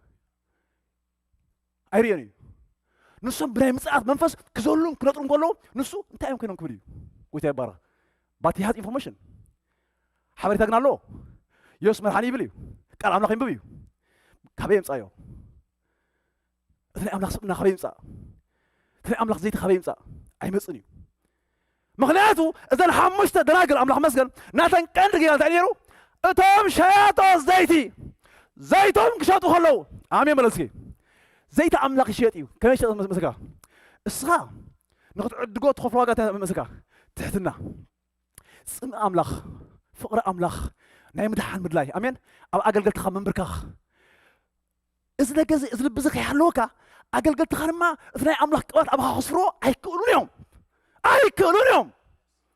ኣይርእዮን እዩ። ንሶም ብናይ ምጽኣት መንፈስ ክዘሉን ክነጥሩን ከለዉ ንሱ እንታይ እዮም ኮይኖም ክብል እዩ። ጎይታ ይባረኽ። ባቲ ሃዝ ኢንፎርሜሽን ሓበሬታ ግን ኣለዎ። የሱስ መድሓኒ ይብል እዩ። ቃል ኣምላኽ ይንብብ እዩ። ካበይ የምጻዮ? እቲ ናይ ኣምላኽ ስብእና ካበይ ይምጻእ? እቲ ናይ ኣምላኽ ዘይቲ ካበይ ይምጻእ? ኣይመጽን እዩ። ምኽንያቱ እዘን ሓሙሽተ ደናግል ኣምላኽ መስገን ናተን ቀንዲ ጌጋ እንታይ ነይሩ? እቶም ሸያጦ ዘይቲ ዘይቶም ክሸጡ ከለዉ ኣሜን በለስኪ። ዘይቲ ኣምላኽ ይሸጥ እዩ። ከመይ ይሸጥ መስካ? እስኻ ንክትዕድጎ ትኸፍሎ ዋጋ እንታይ መስካ? ትሕትና፣ ጽምኢ ኣምላኽ፣ ፍቕሪ ኣምላኽ፣ ናይ ምድሓን ምድላይ ኣሜን። ኣብ ኣገልገልትኻ ምንብርካኽ እዚ ነገር እዚ እዚ ልቢ እዚ ከይሃለወካ ኣገልገልትኻ ድማ እቲ ናይ ኣምላኽ ቅባት ኣባኻ ክስፍርዎ ኣይክእሉን እዮም። ኣይክእሉን እዮም።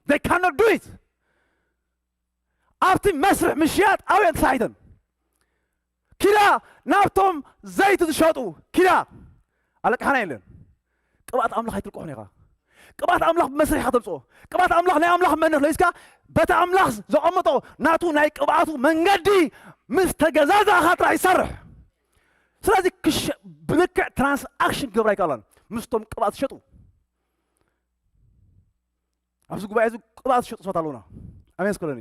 They cannot do it። ኣብቲ መስርሕ ምሽያጥ ኣብየን ተሳሒተን ኪዳ ናብቶም ዘይቲ ዝሸጡ ኪዳ ኣለቅሓና የለን። ቅብኣት ኣምላኽ ኣይትልቅሖን ኢኻ። ቅብኣት ኣምላኽ ብመስርሕ ኢኻ ተምፅኦ። ቅብኣት ኣምላኽ ናይ ኣምላኽ መንነት ለይስካ በቲ ኣምላኽ ዘቐምጦ ናቱ ናይ ቅብኣቱ መንገዲ ምስ ተገዛዛእኻ ጥራሕ ይሰርሕ። ስለዚ ክሸ ብልክዕ ትራንስኣክሽን ክገብር ኣይከኣላን ምስቶም ቅብኣት ዝሸጡ። ኣብዚ ጉባኤ እዚ ቅብኣት ዝሸጡ ሰባት ኣለውና። ኣሜን ስኮለኒ።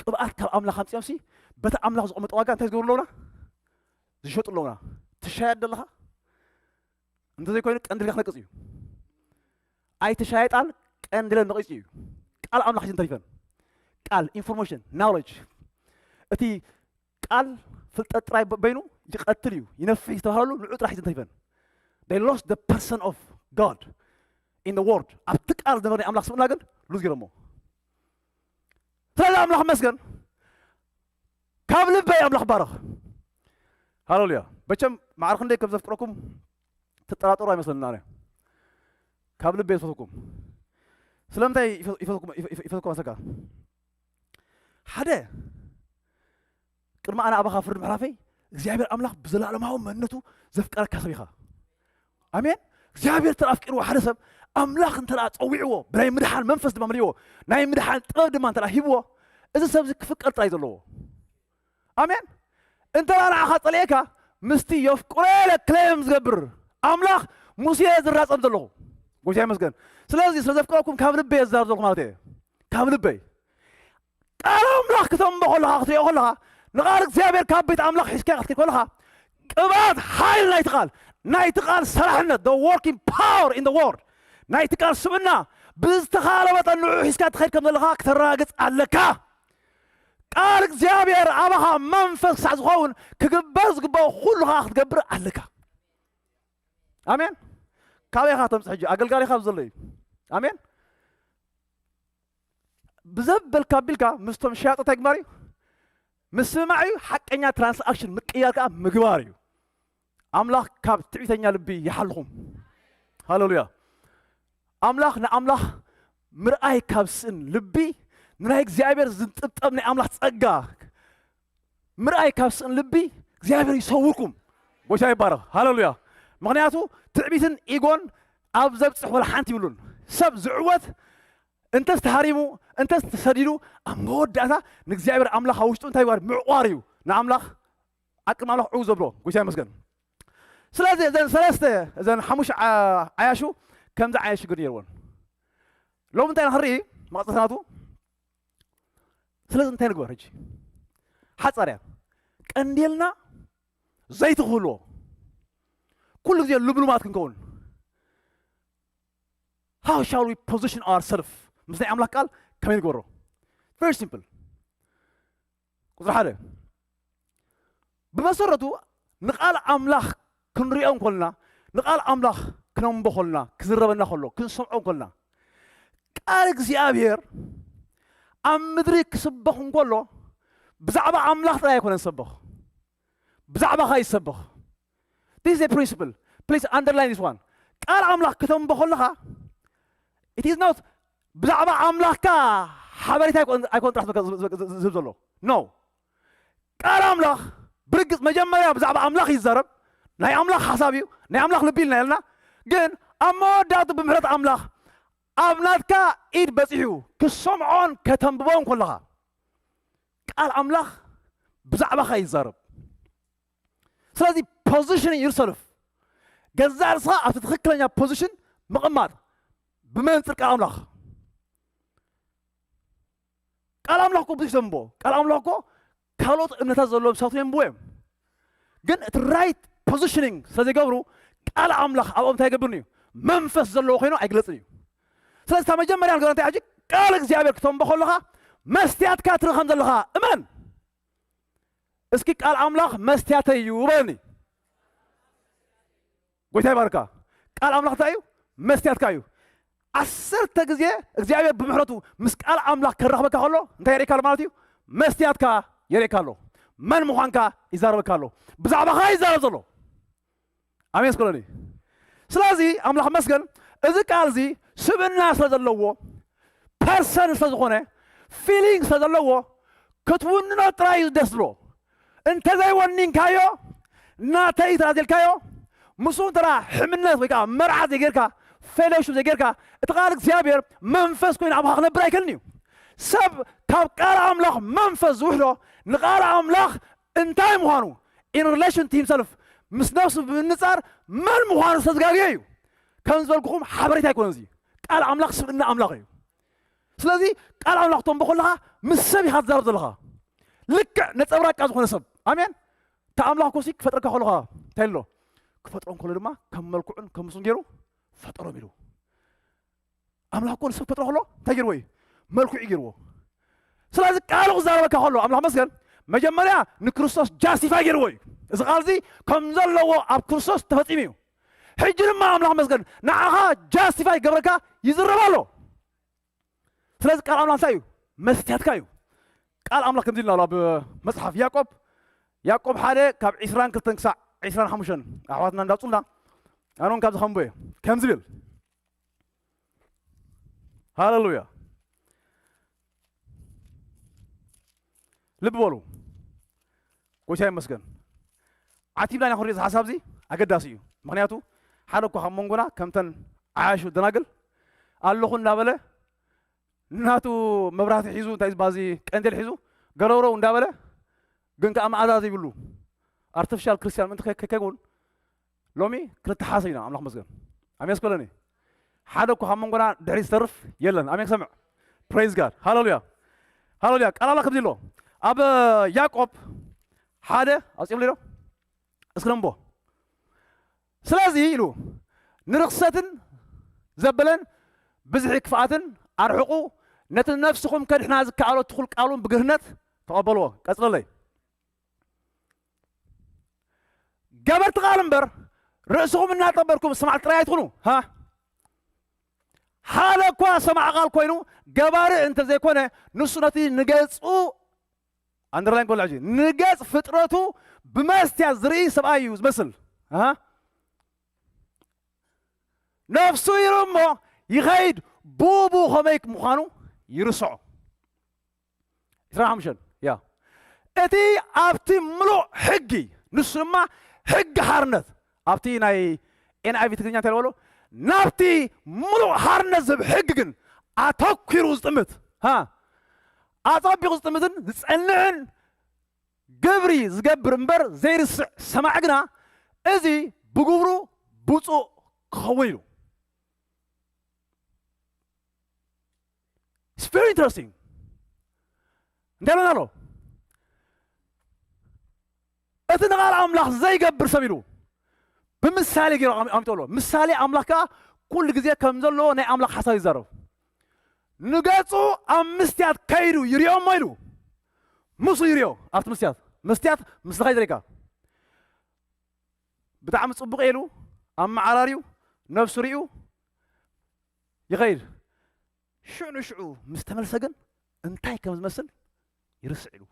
ቅብኣት ካብ ኣምላኽ ኣምፅኦም ሲ በቲ ኣምላኽ ዝቐመጠ ዋጋ እንታይ ዝገብሩ ኣለውና? ዝሸጡ ኣለውና። ትሻየጥ ደለኻ እንተዘይኮይኑ ቀንዲ ኢልካ ክነቅፅ እዩ። ኣይትሻየጣል ቀንዲ ኢለን ነቂፁ እዩ። ቃል ኣምላኽ ሒዘን ተሪፈን። ቃል ኢንፎርሜሽን ናውሌጅ እቲ ቃል ፍልጠት ጥራይ በይኑ ይቐትል እዩ ይነፍሕ ዝተባህለሉ ንዑ ጥራሕ ሒዘን ተሪፈን። They lost the person of God in the word። ኣብቲ ቃል ዝነበረ ኣምላኽ ስብእና ግን ሉዝ ገይሮሞ። ስለዚ ኣምላኽ መስገን ካብ ልበይ ኣምላኽ ባረኽ። ሃሌሉያ። በቸም ማዕረ ክንደይ ከም ዘፍቅረኩም ትጠራጠሩ ኣይመስለና። ኣነ ካብ ልበይ ይፈትኩም። ስለምንታይ ይፈትኩም መስለካ? ሓደ ቅድሚ ኣነ ኣባኻ ፍርድ ምሕላፈይ እግዚኣብሔር ኣምላኽ ብዘላለማዊ መንነቱ ዘፍቀረካ ሰብ ኢኻ። ኣሜን። እግዚኣብሔር እንተ ኣፍቂርዎ ሓደ ሰብ ኣምላኽ እንተ ጸዊዕዎ ብናይ ምድሓን መንፈስ ድማ መሊእዎ ናይ ምድሓን ጥበብ ድማ እንተ ሂብዎ እዚ ሰብ እዚ ክፍቀር ጥራይ ዘለዎ። ኣሜን። እንተ ንዓኻ ጸሊኤካ ምስቲ የፍቅሮ ኢለ ክሌም ዝገብር ኣምላኽ ሙሴ ዝራጸም ዘለኹ ጎይታ ይመስገን። ስለዚ ስለ ዘፍቅረኩም ካብ ልበይ የዛር ዘለኹ ማለት እየ። ካብ ልበይ ቃል ኣምላኽ ክተንቦ ከለኻ ክትሪኦ ከለኻ ንቓል እግዚኣብሔር ካብ ቤት ኣምላኽ ሒዝካ ክትከድ ከለኻ ቅብኣት ሓይል ናይቲ ቃል ናይቲ ቃል ሰራሕነት the working power in the word ናይቲ ቃል ስብእና ብዝተኻለ መጠን ንዑ ሒዝካ ትኸድ ከም ዘለኻ ክተረጋግጽ ኣለካ። ቃል እግዚኣብሔር ኣባኻ መንፈስ ክሳዕ ዝኸውን ክግበር ዝግባኦ ኩሉ ከዓ ክትገብር ኣለካ። ኣሜን። ካበይ ኢኻ ተምፅእ ሕጂ ኣገልጋሊ ካብ ዘሎ እዩ። ኣሜን። ብዘበልካ ኣቢልካ ምስቶም ሸያጦ እንታይ ግባር እዩ? ምስማዕ እዩ። ሓቀኛ ትራንስኣክሽን ምቅያር ከዓ ምግባር እዩ። ኣምላኽ ካብ ትዕቢተኛ ልቢ ይሓልኹም። ሃሌሉያ። ኣምላኽ ንኣምላኽ ምርኣይ ካብ ስእን ልቢ ንናይ እግዚኣብሔር ዝንጥብጠብ ናይ ኣምላኽ ጸጋ ምርኣይ ካብ ስእን ልቢ እግዚኣብሔር ይሰውርኩም። ጎይታ ይባረኽ። ሃሌሉያ። ምኽንያቱ ትዕቢትን ኢጎን ኣብ ዘብጽሕ ወላ ሓንቲ ይብሉን። ሰብ ዝዕወት እንተስ ተሃሪሙ እንተስ ተሰዲዱ ኣብ መወዳእታ ንእግዚኣብሔር ኣምላኽ ኣብ ውሽጡ እንታይ ይባር ምዕቋር እዩ። ንኣምላኽ ኣቅም ኣምላኽ ዕው ዘብሎ ጎይታ ይመስገን። ስለዚ እዘን ሰለስተ እዘን ሓሙሽ ዓያሹ ከምዚ ዓይነት ሽግር ነይርዎን ሎም እንታይ ንክርኢ መቐፀልታ ናቱ። ስለዚ እንታይ ንግበር ሕጂ? ሓፃር እያ። ቀንዴልና ዘይቲ ክህልዎ ኩሉ ግዜ ልምሉማት ክንከውን። How shall we position ourselves? ምስ ናይ ኣምላኽ ቃል ከመይ ንግበሮ? Very simple። ቁፅሪ ሓደ ብመሰረቱ ንቃል ኣምላኽ ክንሪኦ እንኮልና ንቃል ኣምላኽ ክነንቦ ኮልና ክዝረበና ከሎ ክንሰምዖ እንኮልና ቃል እግዚኣብሔር ኣብ ምድሪ ክስበኽ እንከሎ ብዛዕባ ኣምላኽ ጥራይ ኣይኮነን ዝሰበኽ፣ ብዛዕባኻ ይሰበኽ። This is a principle. Please underline this one. ቃል ኣምላኽ ከተንብቦ ከለኻ it is not ብዛዕባ ኣምላኽካ ሓበሬታ ኣይኮን ኣይኮን ጥራሕ ዝህብ ዘሎ። No። ቃል ኣምላኽ ብርግጽ መጀመርያ ብዛዕባ ኣምላኽ ይዛረብ፣ ናይ ኣምላኽ ሓሳብ እዩ፣ ናይ ኣምላኽ ልቢ ኢልና የልና። ግን ኣብ መወዳእቱ ብምሕረት ኣምላኽ ኣብ ናትካ ኢድ በጺሑ ክሰምዖን ከተንብቦን ከለኻ ቃል ኣምላኽ ብዛዕባኻ ይዛረብ። ስለዚ position yourself፣ ገዛእ ርእስኻ ኣብቲ ትኽክለኛ position ምቕማጥ ብመንጽር ቃል ኣምላኽ። ቃል ኣምላኽ እኮ ብዙሕ ዘንብቦ ቃል ኣምላኽ እኮ ካልኦት እምነታት ዘለዎም ሰባት የንብቦ እዮም። ግን እቲ right positioning ስለ ዘይገብሩ ቃል ኣምላኽ ኣብኦም እንታይ ይገብርን እዩ? መንፈስ ዘለዎ ኮይኑ ኣይግለጽን እዩ። ስለዚ እታ መጀመርያ ነገር እንታይ ሕጂ ቃል እግዚኣብሔር ክተንቦ ከለኻ መስትያትካ ትርኢ ከም ዘለኻ እመን። እስኪ ቃል ኣምላኽ መስትያተይ እዩ በለኒ። ጎይታ ይባርካ። ቃል ኣምላኽ እንታይ እዩ? መስትያትካ እዩ። ዓሰርተ ግዜ እግዚኣብሔር ብምሕረቱ ምስ ቃል ኣምላኽ ከራኽበካ ከሎ እንታይ የርእካ ኣሎ ማለት እዩ? መስትያትካ የርእካ ኣሎ። መን ምዃንካ ይዛረበካ ኣሎ። ብዛዕባኻ ይዛረብ ዘሎ። ኣሜን ስኮለኒ። ስለዚ ኣምላኽ መስገን፣ እዚ ቃል እዚ ስብእና ስለ ዘለዎ፣ ፐርሰን ስለ ዝኾነ፣ ፊሊንግ ስለ ዘለዎ ክትውንኖ ጥራይ እዩ ደስ ዝብሎ። እንተዘይወኒንካዮ ናተይ ተራዜልካዮ ምስኡ እንተራ ሕምነት ወይ ከዓ መርዓ ዘይጌርካ፣ ፌሎሽፕ ዘይጌርካ፣ እቲ ቃል እግዚኣብሔር መንፈስ ኮይኑ ኣብኻ ክነብር ኣይክእልን እዩ። ሰብ ካብ ቃል ኣምላኽ መንፈስ ዝውሕዶ ንቃል ኣምላኽ እንታይ ምዃኑ in relation to himself ምስ ነፍሱ ብምንጻር መን ምዃኑ ዝተዘጋገየ እዩ። ከም ዝበልኩኹም ሓበሬታ ኣይኮነን እዚ። ቃል ኣምላኽ ስብእና ኣምላኽ እዩ። ስለዚ ቃል ኣምላኽ ተንቦ ከለኻ ምስ ሰብ ኢኻ ትዛረብ ዘለኻ። ልክዕ ነጸብራቃ ዝኾነ ሰብ። ኣሜን። እታ ኣምላኽ ኮሲ ክፈጥረካ ከለኻ እንታይ ኣሎ? ክፈጥሮም ከሎ ድማ ከም መልክዑን ከም ምስሉን ገይሩ ፈጠሮም ኢሉ። ኣምላኽ እኮ ንሰብ ክፈጥሮ ከሎ እንታይ ገይርዎ እዩ? መልክዑ ገይርዎ። ስለዚ ቃሉ ክዛረበካ ከሎ ኣምላኽ መስገን መጀመርያ ንክርስቶስ ጃስቲፋይ ገይርዎ እዩ። እዚ ቃል እዚ ከም ዘለዎ ኣብ ክርስቶስ ተፈጺሙ እዩ። ሕጂ ድማ ኣምላኽ መስገን ንዓኻ ጃስቲፋይ ገብረካ ይዝረብ ኣሎ። ስለዚ ቃል ኣምላኽ እንታይ እዩ? መስትያትካ እዩ። ቃል ኣምላኽ ከምዚ ኢልና ኣሎ ኣብ መጽሓፍ ያዕቆብ፣ ያዕቆብ ሓደ ካብ ዒስራን ክልተን ክሳዕ ዒስራን ሓሙሽተን ኣሕዋትና እንዳውጹልና ኣነ እውን ካብዚ ከምቦ እየ ከምዚ ብል ሃሌሉያ። ልቢ በሉ። ጎይታ ይመስገን። ዓቲብና ኢና ክንሪኦ እዚ ሓሳብ እዚ ኣገዳሲ እዩ። ምኽንያቱ ሓደ እኳ ካብ መንጎና ከምተን ዓያሹ ደናግል ኣለኹ እንዳበለ ናቱ መብራህቲ ሒዙ እንታይ ዝባዚ ቀንዴል ሒዙ ገረውረው እንዳበለ ግን ከዓ መኣዛ ዘይብሉ ኣርቲፊሻል ክርስቲያን ምእንቲ ከ- ከ- ከይከውን ሎሚ ክልተ ሓሰብ ኢና ኣምላኽ መስገን ኣሜን ስኮለኒ ሓደ እኮ ካብ መንጎና ድሕሪ ዝተርፍ የለን ኣሜን ክሰምዕ praise God ሃሌሉያ ሃሌሉያ ቃል ኣላ ከምዚ ኣሎ ኣብ ያዕቆብ ሓደ ኣውፅኦም ሊዶ እስክረምቦ ስለዚ ኢሉ ንርኽሰትን ዘበለን ብዝሒ ክፍኣትን ኣርሕቑ ነቲ ነፍስኹም ከድሕና ዝከኣሎ ትኹል ቃሉን ብግርህነት ተቐበልዎ ቀፅለለይ ገበርቲ ቃል እምበር ርእስኹም እናጠበርኩም ሰማዕቲ ጥራይ ኣይትኹኑ ሃ ሓደ እኳ ሰማዕ ቃል ኮይኑ ገባሪ እንተዘይኮነ ንሱ ነቲ ንገጹ ኣንደርላይን ኮላ ሕጂ ንገጽ ፍጥረቱ ብመስትያት ዝርኢ ሰብኣይ እዩ ዝመስል ነፍሱ ይርኢ እሞ ይኸይድ ብኡ ብኡ ከመይ ምዃኑ ይርስዖ 25 ያ እቲ ኣብቲ ምሉእ ሕጊ ንሱ ድማ ሕጊ ሓርነት ኣብቲ ናይ ኤንኣይቪ ትግርኛ እንታይ ዝበሎ ናብቲ ምሉእ ሓርነት ዝህብ ሕጊ ግን ኣተኪሩ ዝጥምት ሃ ኣጸቢቑ ዝጥምትን ዝጸንዕን ግብሪ ዝገብር እምበር ዘይርስዕ ሰማዕ ግና እዚ ብግብሩ ብፁእ ክኸውን ኢሉ It's very interesting እንታይ ኣለና ኣሎ እቲ ንቓል ኣምላኽ ዘይገብር ሰብ ኢሉ ብምሳሌ ገይሩ ኣምጠሎ ምሳሌ ኣምላኽ ከዓ ኩሉ ግዜ ከም ዘለዎ ናይ ኣምላኽ ሓሳብ ይዛረብ ንገጹ ኣብ ምስትያት ከይዱ ይሪኦ እሞ ኢሉ ምስሉ ይሪኦ ኣብቲ ምስትያት ምስትያት ምስልኻ ይዘሪካ ብጣዕሚ ጽቡቕ ኢሉ ኣመዓራርዩ ነብሱ ሪኡ ይኸይድ ሽዑ ንሽዑ ምስ ተመልሰ ግን እንታይ ከም ዝመስል ይርስዕ ኢሉ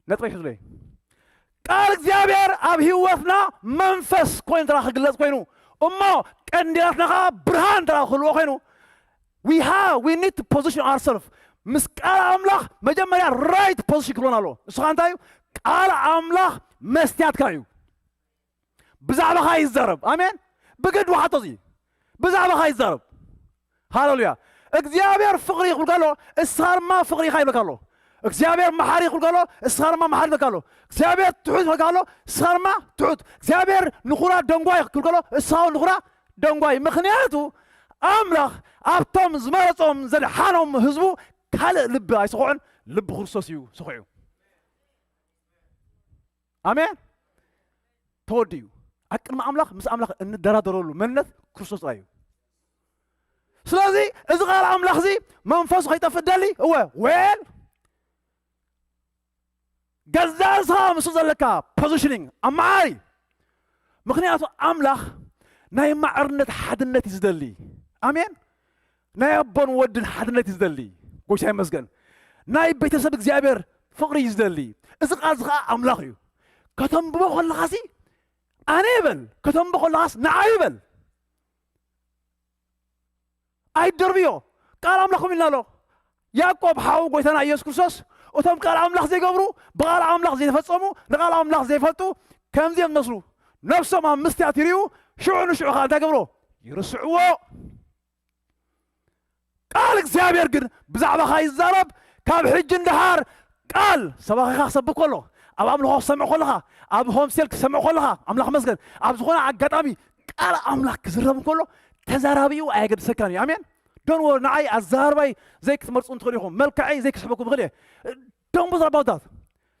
ነጥበይ ሕዙለይ። ቃል እግዚኣብሔር ኣብ ህይወትና መንፈስ ኮይኑ ተራ ክግለጽ ኮይኑ፣ እሞ ቀንዲላትና ከዓ ብርሃን ተራ ክህልዎ ኮይኑ፣ we have, we need to position ourselves። ምስ ቃል ኣምላኽ መጀመርያ right position ክህልወና ኣለዎ። ንሱ ከዓ እንታይ እዩ? ቃል ኣምላኽ መስትያትካ እዩ። ብዛዕባኻ ይዛረብ። ኣሜን። ብግድ ውሓጦ እዚ ብዛዕባኻ ይዛረብ። ሃሌሉያ። እግዚኣብሔር ፍቕሪ ይኽብል ከሎ፣ እስኻ ድማ ፍቕሪ ኢኻ ይብል ከሎ፣ እግዚኣብሔር መሓሪ ይኽብል ከሎ፣ እስኻ ድማ መሓሪ ይብል ከሎ፣ እግዚኣብሔር ትሑት ይኽብል ከሎ፣ እስኻ ድማ ትሑት፣ እግዚኣብሔር ንኹራ ደንጓይ ይኽብል ከሎ፣ እስኻ እውን ንኹራ ደንጓይ። ምኽንያቱ ኣምላኽ ኣብቶም ዝመረጾም ዘድሓኖም ህዝቡ ካልእ ልቢ ኣይስኹዕን፣ ልቢ ክርስቶስ እዩ ስኹዕ እዩ። ኣሜን። ተወዲኡ ኣብ ቅድሚ ኣምላኽ፣ ምስ ኣምላኽ እንደራደረሉ መንነት ክርስቶስ ጥራይ እዩ። ስለዚ እዚ ቃል ኣምላኽ እዚ መንፈሱ ከይጠፍእ ደሊ እወ ዌል ገዛ ርእስኻ ምስ ዘለካ ፖዚሽኒንግ ኣመዓሪ። ምኽንያቱ ኣምላኽ ናይ ማዕርነት ሓድነት እዩ ዝደሊ። ኣሜን። ናይ ኣቦን ወድን ሓድነት እዩ ዝደሊ። ጎይታ ይመስገን። ናይ ቤተሰብ እግዚኣብሔር ፍቕሪ እዩ ዝደሊ። እዚ ቃል እዚ ኸዓ ኣምላኽ እዩ። ከተንብቦ ከለኻሲ ኣነ ይበል፣ ከተንብቦ ከለኻስ ንዓ ይበል። ኣይደርብዮ። ቃል ኣምላኽ ከምኡ ኢልና ኣሎ። ያዕቆብ ሓው ጎይታና ኢየሱስ ክርስቶስ፣ እቶም ቃል ኣምላኽ ዘይገብሩ፣ ብቓል ኣምላኽ ዘይተፈጸሙ፣ ንቓል ኣምላኽ ዘይፈልጡ ከምዚኦም ዝመስሉ፣ ነፍሶም ኣብ ምስትያት ይርእዩ፣ ሽዑ ንሽዑ ኸዓ እንታይ ገብሮ? ይርስዕዎ። ቃል እግዚኣብሔር ግን ብዛዕባኻ ይዛረብ። ካብ ሕጂ እንድሓር ቃል ሰባኺኻ ክሰብክ ከሎ፣ ኣብ ኣምልኾ ክሰምዕ ከለኻ፣ ኣብ ሆምሴል ክሰምዕ ከለኻ፣ ኣምላኽ መስገን፣ ኣብ ዝኾነ ኣጋጣሚ ቃል ኣምላኽ ክዝረብ እንከሎ፣ ተዛራቢኡ ኣየገድሰካን እዩ። ኣሜን። ዶን ወር ንዓይ ኣዘራርባይ ዘይክትመርፁ እንትኽእሉ ኢኹም፣ መልክዐይ ዘይክስሕበኩም ይኽእል እየ። ዶን ቦዘር ኣባውት ዳት።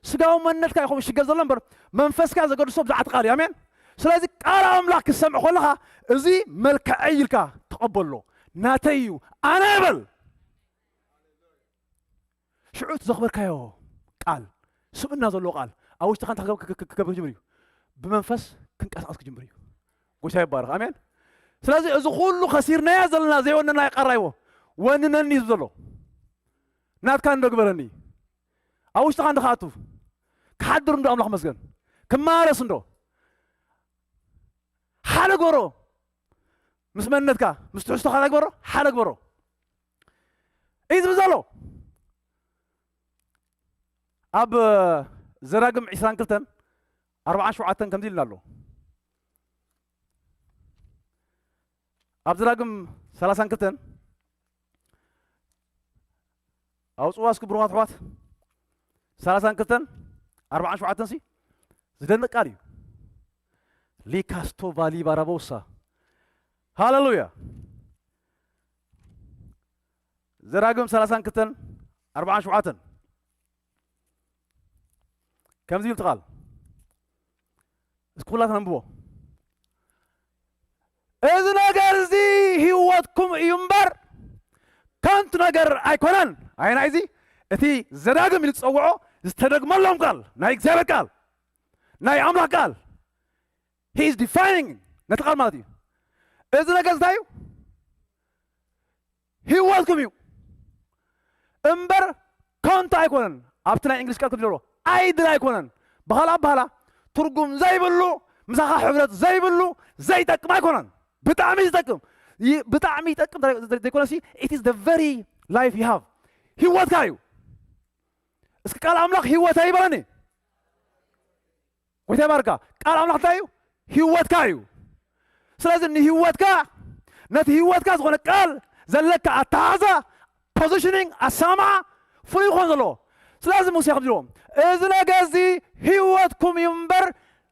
ስጋዊ መንነትካ ይኹም ሽገር ዘሎ እምበር መንፈስካ ዘገድሶ ብዛዕቲ ቃል እዩ። ኣሜን። ስለዚ ቃል ኣምላኽ ክሰምዕ ከለኻ እዚ መልክዐይ ኢልካ ተቐበሎ። ናተይ እዩ፣ ኣነ በል። ሽዑ እቲ ዘኽበርካዮ ቃል፣ ስብእና ዘለዎ ቃል ኣብ ውሽጥኻ እንታይ ክገብ- ክገ- ክገብር ክጅምር እዩ? ብመንፈስ ክንቀሳቐስ ክጅምር እዩ። ጎይታ ይባረኽ። ኣሜን። ስለዚ እዚ ኩሉ ከሲርናያ ዘለና ዘይወነናዮ ቃል ራይዎ ወንነኒ እዩ ዘሎ። ናትካ እንዶ ግበረኒ። ኣብ ውሽጥኻ እንዶ ክኣቱ ክሓድር እንዶ ኣምላኽ መስገን ክማረስ እንዶ ሓደ ግበሮ። ምስ መንነትካ ምስ ትሕዝቶኻ እንታይ ግበሮ? ሓደ ግበሮ። እዩ ዝብል ዘሎ ኣብ ዘዳግም ዕስራን ክልተን ኣርባዓን ሸውዓተን ከምዚ ኢልና ኣሎ። ኣብ ዘዳግም ሰላሳን ክልተን ኣውፅዋ እስኪ ብሩኻት ኣሕዋት፣ ሰላሳን ክልተን ኣርባዓን ሸውዓተን ሲ ዝደንቅ ቃል እዩ። ሊካስቶ ቫሊ ባራቦሳ። ሃሌሉያ። ዘዳግም ሰላሳን ክልተን ኣርባዓን ሸውዓተን ከምዚ ይብል እቲ ቃል። እስኪ ኩላትና ነንብቦ። እዚ ነገር እዚ ህይወትኩም እዩ እምበር ከንቱ ነገር ኣይኮነን። ኣየናይ እዚ? እቲ ዘዳግም ኢሉ ዝጸውዖ ዝተደግመሎም ቃል፣ ናይ እግዚኣብሔር ቃል፣ ናይ ኣምላኽ ቃል። He is defining ነቲ ቃል ማለት እዩ። እዚ ነገር እንታይ እዩ? ህይወትኩም እዩ እምበር ከንቱ ኣይኮነን። ኣብቲ ናይ እንግሊዝ ቃል ክድሎ ኣይድል ኣይኮነን። ብኻልእ ኣባህላ ትርጉም ዘይብሉ፣ ምሳኻ ሕብረት ዘይብሉ፣ ዘይጠቅም ኣይኮነን። ብጣዕሚ ዝጠቅም ይ- ብጣዕሚ ይጠቅም እንተ ዘይኮነሲ it is the very life you have። ህይወትካ እዩ። እስኪ ቃል ኣምላኽ ህይወተይ ይበለኒ። ጎይታ ይባርካ። ቃል ኣምላኽ እንታይ እዩ? ህይወትካ እዩ። ስለዚ ንህይወትካ ነቲ ህይወትካ ዝኾነ ቃል ዘለካ ኣተሓዛ ፖዚሽኒንግ ኣሰማምዓ ፍሉይ ይኾን ዘለዎ። ስለዚ ሙሴ ከምዚ ኢልዎም እዚ ነገር እዚ ህይወትኩም እዩ እምበር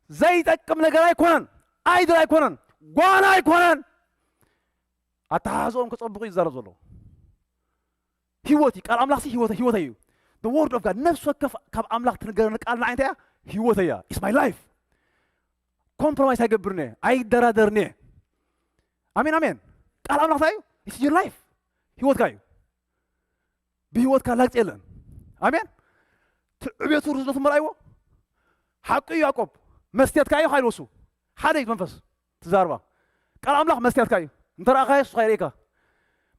ዘይጠቅም ነገር ኣይኮነን፣ ኣይድል ኣይኮነን፣ ጓና ኣይኮነን። ኣተሓሕዝኦም ከፀብቑ ይዛረብ ዘሎ ህይወት እዩ። ቃል ኣምላኽ ሲ ህይወት ህይወት እዩ። The word of God ነፍሲ ወከፍ ካብ ኣምላኽ ትንገረኒ ቃል ንዓይ እንታይ እያ? ህይወት እያ። It's my life። ኮምፕሮማይስ ኣይገብርን እየ፣ ኣይደራደርን እየ። ኣሜን ኣሜን። ቃል ኣምላኽ እንታይ እዩ? It's your life። ህይወትካ እዩ። ብህይወትካ ላግፂ የለን። ኣሜን። ትዕቤቱ ርዝነቱ መርኣይዎ። ሓቁ እዩ ያዕቆብ። መስትያትካ እዩ ካይል ወሱ ሓደ እዩ መንፈስ ትዛርባ። ቃል ኣምላኽ መስትያትካ እዩ። እንተ ረኣኻዮ እሱ ይርእየካ።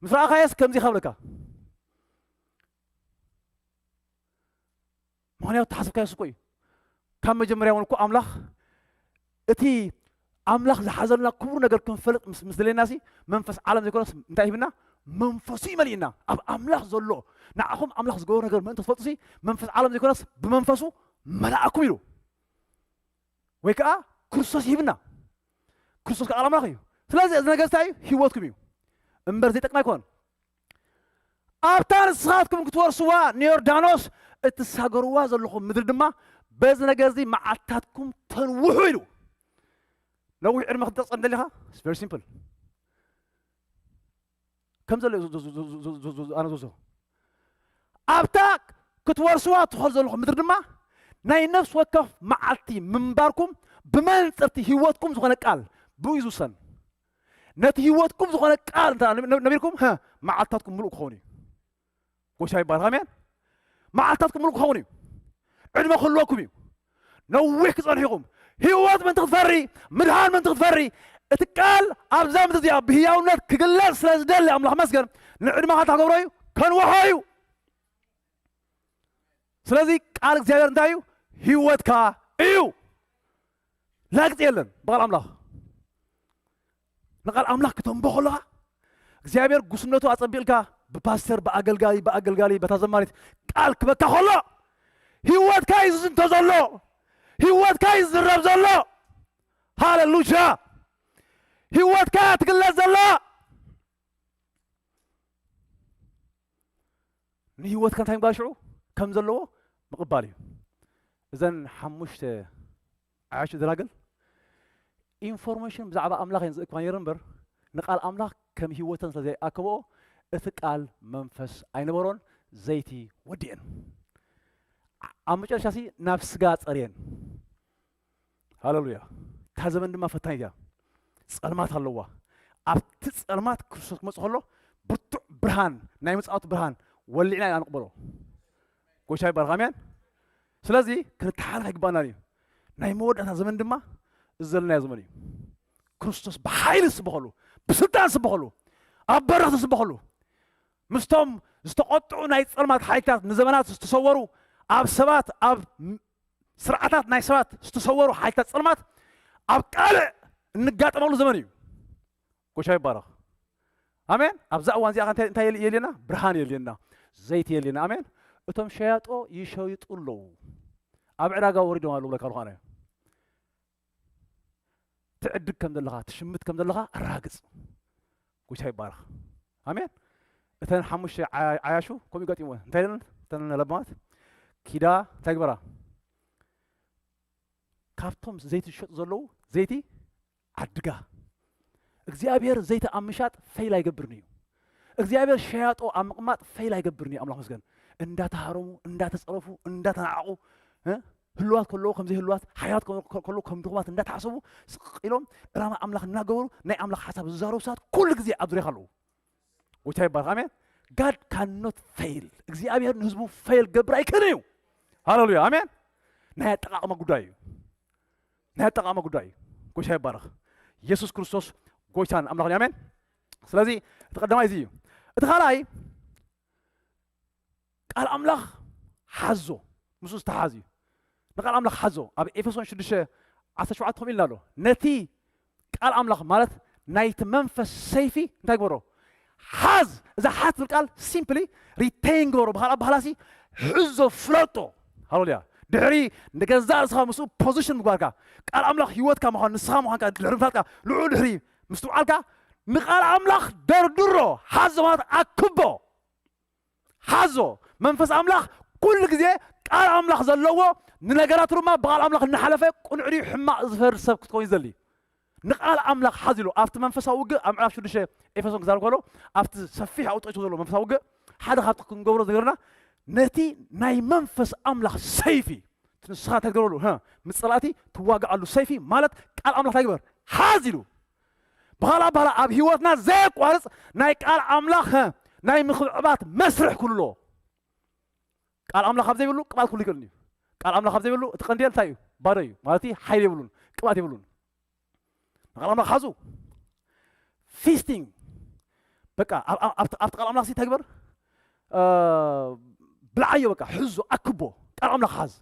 ምስ ረኣኻዮስ ከምዚ ይኸብለካ። My ምኽንያቱ ተሓስብካዮ እኮ እዩ። ካብ መጀመርያ እውን እኮ ኣምላኽ እቲ ኣምላኽ ዝሓዘልና ክቡር ነገር ክንፈልጥ ምስ ምስ ደለየና ሲ መንፈስ ዓለም ዘይኮነስ እንታይ ሂብና? መንፈሱ ይመልእና። ኣብ ኣምላኽ ዘሎ ንዓኹም ኣምላኽ ዝገበሮ ነገር ምእንቲ ትፈልጡ ሲ መንፈስ ዓለም ዘይኮነስ ብመንፈሱ መላእኩም ኢሉ ወይ ከዓ ክርስቶስ ይህብና። ክርስቶስ ከዓ ኣምላኽ እዩ። ስለዚ እዚ ነገር እንታይ እዩ? ህይወትኩም እዩ እምበር ዘይጠቅም ኣይኮነን። ኣብታ ንስኻትኩም ክትወርስዋ ንዮርዳኖስ እትሳገርዋ ዘለኹም ምድሪ ድማ በዚ ነገር እዚ መዓልትታትኩም ተንውሑ ኢሉ። ነዊሕ ዕድመ ክትጸንደል ኢኻ? It's very simple። ከም ዘሎ ኣነ ዞዞ ኣብታ ክትወርስዋ ትኸል ዘለኹም ምድሪ ድማ ናይ ነፍሲ ወከፍ መዓልቲ ምንባርኩም ብመንጽርቲ ህይወትኩም ዝኾነ ቃል ብኡ እዩ ዝውሰን። ነቲ ህይወትኩም ዝኾነ ቃል እንተ ነቢርኩም መዓልትታትኩም ምሉእ ክኸውን እዩ። ጎይታ ይባረክ። ኣሜን። መዓልትታትኩም ምሉእ ክኸውን እዩ። ዕድመ ክህልወኩም እዩ። ነዊሕ ክጸንሑ ኢኹም። ህይወት ምእንቲ ክትፈሪ፣ ምድሃን ምእንቲ ክትፈሪ፣ እቲ ቃል ኣብዛ ምድሪ እዚኣ ብህያውነት ክግለጽ ስለ ዝደሊ ኣምላኽ መስገን ንዕድመኻ እንታይ ክገብሮ እዩ? ከንውሖ እዩ። ስለዚ ቃል እግዚኣብሔር እንታይ እዩ? ህይወትካ እዩ። ላግጺ የለን ብቓል ኣምላኽ። ንቓል ኣምላኽ ክተንቦ ከለኻ እግዚኣብሔር ጉስነቱ ኣጸቢቕልካ ብፓስተር ብኣገልጋሊ ብኣገልጋሊ በታ ዘማሪት ቃል ክበካ ከሎ ህይወትካ እዩ ዝዝንቶ ዘሎ። ህይወትካ እዩ ዝዝረብ ዘሎ። ሃሌሉያ። ህይወትካ እያ ትግለጽ ዘላ። ንህይወትካ እንታይ ምግባር ሽዑ ከም ዘለዎ ምቕባል እዩ። እዘን ሓሙሽተ ዓያሹ ደናግል ኢንፎርሜሽን ብዛዕባ ኣምላኽ እየን ዝእክባ ነይረን እምበር ንቃል ኣምላኽ ከም ህይወተን ስለ ዘይኣከብኦ እቲ ቃል መንፈስ ኣይነበሮን። ዘይቲ ወዲኤን ኣብ መጨረሻ ሲ ናብ ስጋ ጸርየን። ሃሌሉያ። እታ ዘመን ድማ ፈታኒት እያ። ጸልማት ኣለዋ። ኣብቲ ጸልማት ክርስቶስ ክመጽእ ከሎ ብርቱዕ ብርሃን ናይ ምጽኣቱ ብርሃን ወሊዕና ኢና ንቕበሎ። ጎይታ ይባረክ። ኣሜን። ስለዚ ክንተሓላለፍ ኣይግባእናን እዩ። ናይ መወዳእታ ዘመን ድማ እዚ ዘለናዮ ዘመን እዩ። ክርስቶስ ብሓይሊ ዝስበኸሉ፣ ብስልጣን ዝስበኸሉ፣ ኣብ በረኽቲ ዝስበኸሉ፣ ምስቶም ዝተቖጥዑ ናይ ጸልማት ሓይልታት ንዘመናት ዝተሰወሩ፣ ኣብ ሰባት ኣብ ስርዓታት ናይ ሰባት ዝተሰወሩ ሓይልታት ጸልማት ኣብ ቃልዕ እንጋጠመሉ ዘመን እዩ። ጎይታ ይባረኽ። ኣሜን። ኣብዛ እዋን እዚኣ እንታይ እንታይ የድልየና? ብርሃን የድልየና፣ ዘይቲ የድልየና። ኣሜን። እቶም ሸያጦ ይሸይጡ ኣለዉ፣ ኣብ ዕዳጋ ወሪዶም ኣለዉ ብለካ ኣለኹ ኣነ። ትዕድግ ከም ዘለኻ ትሽምት ከም ዘለኻ ኣረጋግጽ። ጎይታ ይባረኽ። ኣሜን። እተን ሓሙሽተ ዓያ- ዓያሹ ከምኡ ገጢሞ እንታይ ኢለን? እተን ለባማት ኪዳ እንታይ ግበራ? ካብቶም ዘይቲ ዝሸጡ ዘለዉ ዘይቲ ዓድጋ። እግዚኣብሔር ዘይቲ ኣብ ምሻጥ ፈይል ኣይገብርን እዩ። እግዚኣብሔር ሸያጦ ኣብ ምቕማጥ ፈይል ኣይገብርን እዩ። ኣምላኽ መስገን። እንዳተሃረሙ እንዳተጸረፉ እንዳተናዓቑ፣ እ፣ ህልዋት ከለዉ ከም ዘይህልዋት፣ ሓያት ከ- ከ- ከለዉ ከም ድኹማት እንዳተሓሰቡ ስቕ ኢሎም ዕላማ ኣምላኽ እናገበሩ ናይ ኣምላኽ ሓሳብ ዝዛረቡ ሰባት ኩሉ ግዜ ኣብ ዙሪያኻ ኣለዉ። ጎይታ ይባረክ። ኣሜን። God cannot fail። እግዚኣብሔር ንህዝቡ ፈይል ገብር ኣይክእልን እዩ። ሃሌሉያ። ኣሜን። ናይ ኣጠቃቅማ ጉዳይ እዩ። ናይ ኣጠቃቅማ ጉዳይ እዩ። ጎይታ ይባረክ። ኢየሱስ ክርስቶስ ጎይታን ኣምላኽን እዩ። ኣሜን። ስለዚ እቲ ቀዳማይ እዚ እዩ። እቲ ካልኣይ ቃል ኣምላኽ ሓዞ፣ ምስኡ ዝተሓዝ እዩ። ንቃል ኣምላኽ ሓዞ። ኣብ ኤፌሶን ሽዱሽተ ዓሰርተ ሸውዓተ ከምኡ ኢልና ኣሎ። ነቲ ቃል ኣምላኽ ማለት ናይቲ መንፈስ ሰይፊ እንታይ ግበሮ? ሓዝ። እዛ ሓዝ ትብል ቃል ሲምፕሊ ሪቴይን ግበሮ። ብኻልኣ ባህላሲ ሕዞ፣ ፍለጦ። ሃሌሉያ። ድሕሪ ንገዛእ ርእስኻ ምስኡ ፖዚሽን ምግባርካ ቃል ኣምላኽ ህይወትካ ምዃን ንስኻ ምዃንካ ድሕሪ ምፍላጥካ ንዕኡ ድሕሪ ምስትውዓልካ ንቃል ኣምላኽ ደርድሮ። ሓዞ ማለት ኣክቦ። ሓዞ። መንፈስ ኣምላኽ ኩሉ ግዜ ቃል ኣምላኽ ዘለዎ ንነገራት ድማ ብቃል ኣምላኽ እናሓለፈ ቁኑዕ ድዩ ሕማቕ ዝፈርድ ሰብ ክትከውን ይዘሊ። ንቃል ኣምላኽ ሓዝ ኢሉ ኣብቲ መንፈሳዊ ውግእ ኣብ ምዕራፍ ሽዱሽተ ኤፌሶን ክዛረብ ከሎ ኣብቲ ሰፊሕ ኣውጥቶ ዘሎ መንፈሳዊ ውግእ ሓደ ካብቲ ክንገብሮ ዝገርና ነቲ ናይ መንፈስ ኣምላኽ ሰይፊ እቲ ንስኻ ተግበረሉ ህ ምስ ጸላእቲ ትዋግኣሉ ሰይፊ ማለት ቃል ኣምላኽ እንታይ ግበር ሓዝ ኢሉ ብኻልኣ ባህላ ኣብ ህይወትና ዘየቋርጽ ናይ ቃል ኣምላኽ ህ ናይ ምኽብዕባት መስርሕ ክህሉ ኣለዎ። ቃል ኣምላኽ ኣብ ዘይብሉ ቅብኣት ክህሉ ይክእልን እዩ። ቃል ኣምላኽ ኣብ ዘይብሉ እቲ ቀንዴል እንታይ እዩ? ባዶ እዩ ማለት እዩ። ሓይሊ የብሉን፣ ቅብኣት የብሉን። ንቃል ኣምላኽ ሓዙ ፊስቲንግ በቃ ኣብ- ኣብ- ኣብቲ ኣብቲ ቃል ኣምላኽ ሲ እንታይ ግበር እ፣ ብልዓዮ በቃ ሕዞ ኣክቦ ቃል ኣምላኽ ሓዝ።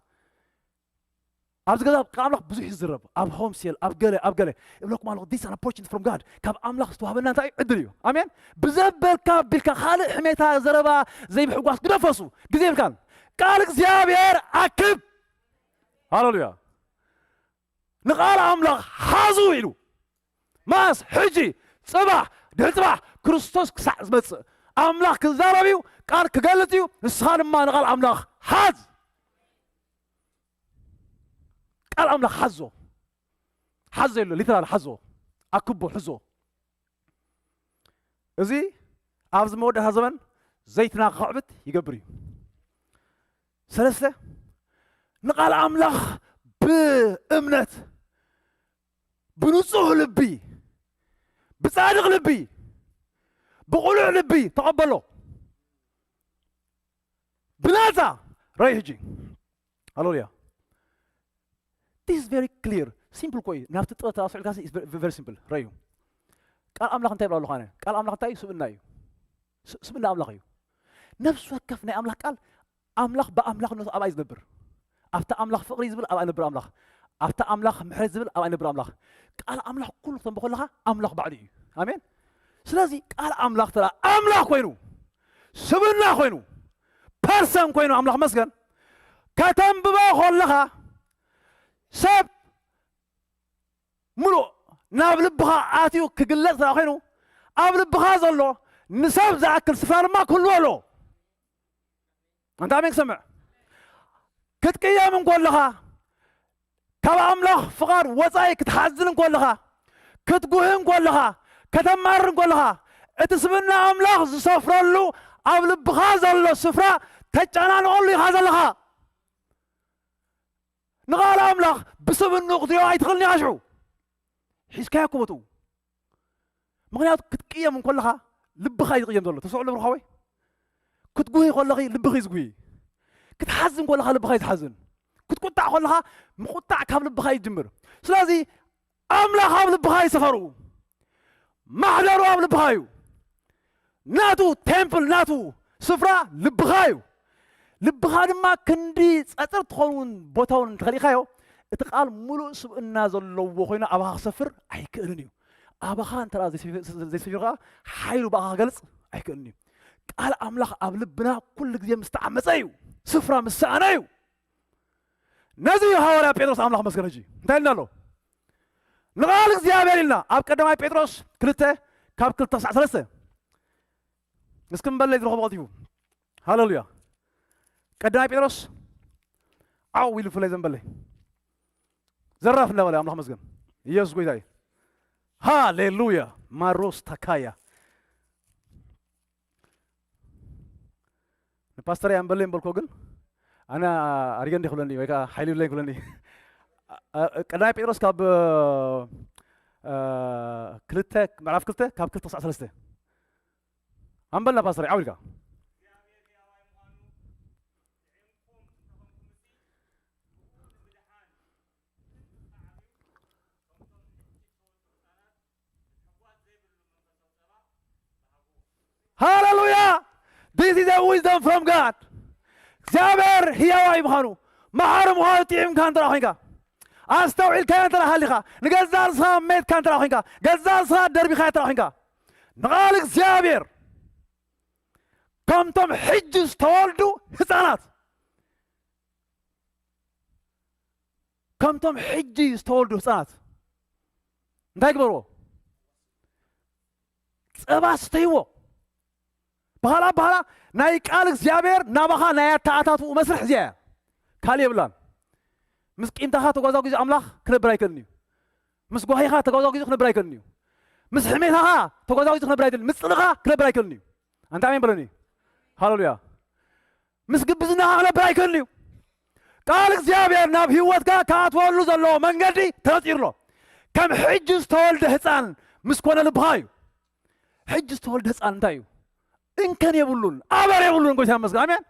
ኣብዚ ገዛ ቃል ኣምላኽ ብዙሕ ይዝረብ። ኣብ ሆም ሴል፣ ኣብ ገለ፣ ኣብ ገለ። እብለኩም ኣለኹ፣ this is an opportunity from God። ካብ ኣምላኽ ዝተዋህበና እንታይ እዩ? ዕድል እዩ። ኣሜን። ብዘበልካ ኣቢልካ ካልእ ሕሜታ፣ ዘረባ፣ ዘይምሕጓስ ግደፈሱ። ግዜ የብልካን። ቃል እግዚኣብሔር ኣክብ። ሃሌሉያ። ንቃል ኣምላኽ ሓዙ ኢሉ። ማስ ሕጂ፣ ጽባሕ፣ ድሕሪ ጽባሕ ክርስቶስ ክሳዕ ዝመጽእ ኣምላኽ ክዛረብ እዩ፣ ቃል ክገልጽ እዩ። ንስኻ ድማ ንቃል ኣምላኽ ሓዝ። ቃል ኣምላኽ ሓዞ። ሓዞ የሎ፣ ሊተራል ሓዞ። ኣክቦ፣ ሕዞ። እዚ ኣብዚ መወዳእታ ዘመን ዘይትና ክኽዕብት ይገብር እዩ። ሰለስተ፣ ንቃል ኣምላኽ ብእምነት፣ ብንጹህ ልቢ፣ ብጻድቕ ልቢ፣ ብቕሉዕ ልቢ ተቐበሎ። ብናጻ ራእይ ሕጂ። ሃሌሉያ። This is very clear. ሲምፕል እኮ እዩ። ናብቲ ጥበብ ተኣስዑልካ ሲ very simple። ረዩ። ቃል ኣምላኽ እንታይ ይብላ ኣለኹ ኣነ? ቃል ኣምላኽ እንታይ እዩ? ስብእና እዩ። ስ- ስብእና ኣምላኽ እዩ። ነፍሲ ወከፍ ናይ ኣምላኽ ቃል፣ ኣምላኽ ብኣምላኽነቱ ኣብኣ እዩ ዝነብር። ኣብታ ኣምላኽ ፍቕሪ ዝብል ኣብኣ ይነብር ኣምላኽ። ኣብታ ኣምላኽ ምሕረት ዝብል ኣብኣ ይነብር ኣምላኽ። ቃል ኣምላኽ ኩሉ ክተንብቦ ከለኻ ኣምላኽ ባዕሉ እዩ። ኣሜን። ስለዚ ቃል ኣምላኽ ተራ ኣምላኽ ኮይኑ፣ ስብእና ኮይኑ፣ ፐርሰን ኮይኑ፣ ኣምላኽ መስገን፣ ከተንብቦ ከለኻ ሰብ ምሉእ ናብ ልብኻ ኣትዩ ክግለጽ ተራ ኮይኑ፣ ኣብ ልብኻ ዘሎ ንሰብ ዝኣክል ስፍራ ድማ ክህልዎ ኣለዎ። ኣንታ ኣሜን ክሰምዕ። ክትቅየም እንከለኻ፣ ካብ ኣምላኽ ፍቓድ ወጻኢ ክትሓዝን እንከለኻ፣ ክትጉህ እንከለኻ፣ ከተማርር እንከለኻ፣ እቲ ስብእና ኣምላኽ ዝሰፍረሉ ኣብ ልብኻ ዘሎ ስፍራ ተጨናንቐሉ ኢኻ ዘለኻ። ንቓል ኣምላኽ ብስብእንኡ ክትሪኦ ኣይትኽእልን ኢኻ ሽዑ። ሒዝካዮ እኮ ቦትኡ። ምኽንያቱ ክትቅየም እንከለኻ ልብኻ እዩ ዝቕየም ዘሎ። ተሰዕሉ ብርኻወይ? ክትጉሂ ከለኺ ልብኺ እዩ ዝጉሂ። ክትሓዝን ከለኻ ልብኻ እዩ ዝሓዝን። ክትቁጣዕ ከለኻ ምቁጣዕ ካብ ልብኻ እዩ ዝጅምር። ስለዚ ኣምላኽ ኣብ ልብኻ እዩ ሰፈሩ። ማሕደሩ ኣብ ልብኻ እዩ። ናቱ ቴምፕል፣ ናቱ ስፍራ ልብኻ እዩ። ልብኻ ድማ ክንዲ ጸጸር ትኸውን ቦታ እውን እንተኸሊእካዮ፣ እቲ ቃል ሙሉእ ስብእና ዘለዎ ኮይኑ ኣባኻ ክሰፍር ኣይክእልን እዩ። ኣባኻ እንተ ደኣ ዘይሰፊ-፣ ዘይሰፊርካ ሓይሉ ብኣኻ ክገልጽ ኣይክእልን እዩ። ቃል ኣምላኽ ኣብ ልብና ኩሉ ግዜ ምስ ተዓመጸ እዩ፣ ስፍራ ምስ ሰኣነ እዩ። ነዚ እዩ ሃዋርያ ጴጥሮስ ኣምላኽ መስገን ሕጂ እንታይ ኢልና ኣሎ? ንቓል እግዚኣብሔር ኢልና ኣብ ቀዳማይ ጴጥሮስ ክልተ ካብ ክልተ ክሳዕ ሰለስተ። እስኪ እምበለይ ዝረኸቦ ቀልጢፉ። ሃሌሉያ። ቀዳማይ ጴጥሮስ ዓው ኢሉ ፍለይ ዘንበለይ። ዘራፍ እንዳበለ ኣምላኽ መስገን። ኢየሱስ ጎይታ እዩ። ሃሌሉያ። ማሮስ ታካያ። ንፓስተር ኣምበለይ እምበልኮ ግን ኣነ ኣሪገ እንዲ ክብለኒ ወይ ከዓ ሓይሊ ይብለኝ ክብለኒ። አ-፣ አ-፣ ቀዳማይ ጴጥሮስ ካብ፣ አ፣ ክልተ፣ ምዕራፍ ክልተ ካብ ክልተ ክሳዕ ሰለስተ። ኣምበልና ፓስተር፣ ዓው ኢልካ። ሃሌሉያ! This is a wisdom from God። እግዚኣብሔር ህያዋይ ምዃኑ፣ መሓሪ ምዃኑ ጥዒምካ እንተ ደኣ ኮይንካ፣ ኣስተውዒልካዮ እንተ ደኣ ሃሊኻ፣ ንገዛእ ርእስኻ ሜትካ እንተ ደኣ ኮይንካ፣ ገዛእ ርእስኻ ደርቢኻዮ እንተ ደኣ ኮይንካ፣ ንቓል እግዚኣብሔር ከምቶም ሕጂ ዝተወልዱ ህፃናት፣ ከምቶም ሕጂ ዝተወልዱ ህፃናት እንታይ ግበርዎ? ጸባ ስተይዎ። በኋላ በኋላ ናይ ቃል እግዚኣብሔር ናባኻ ናይ ኣተኣታትኡ መስርሕ እዚኣ እያ። ካልእ የብላን። ምስ ቂምታኻ ተጓዛጒዙ ኣምላኽ ክነብር ኣይክእልን እዩ። ምስ ጓሂኻ ተጓዛጒዙ ክነብር ኣይክእልን እዩ። ምስ ሕሜታኻ ተጓዛጒዙ ክነብር ኣይክእልን። ምስ ጽልእኻ ክነብር ኣይክእልን እዩ። ኣንታ ኣሜን በለኒ። ሃሌሉያ። ምስ ግብዝናኻ ክነብር ኣይክእልን እዩ። ቃል እግዚኣብሔር ናብ ህይወትካ ክኣትወሉ ዘለዎ መንገዲ ተነጺሩ ኣሎ። ከም ሕጂ ዝተወልደ ህፃን ምስ ኮነ ልብኻ እዩ። ሕጂ ዝተወልደ ህፃን እንታይ እዩ? እንከን የብሉን፣ ኣበር የብሉን። ጎይታ ይመስገን። ኣሜን።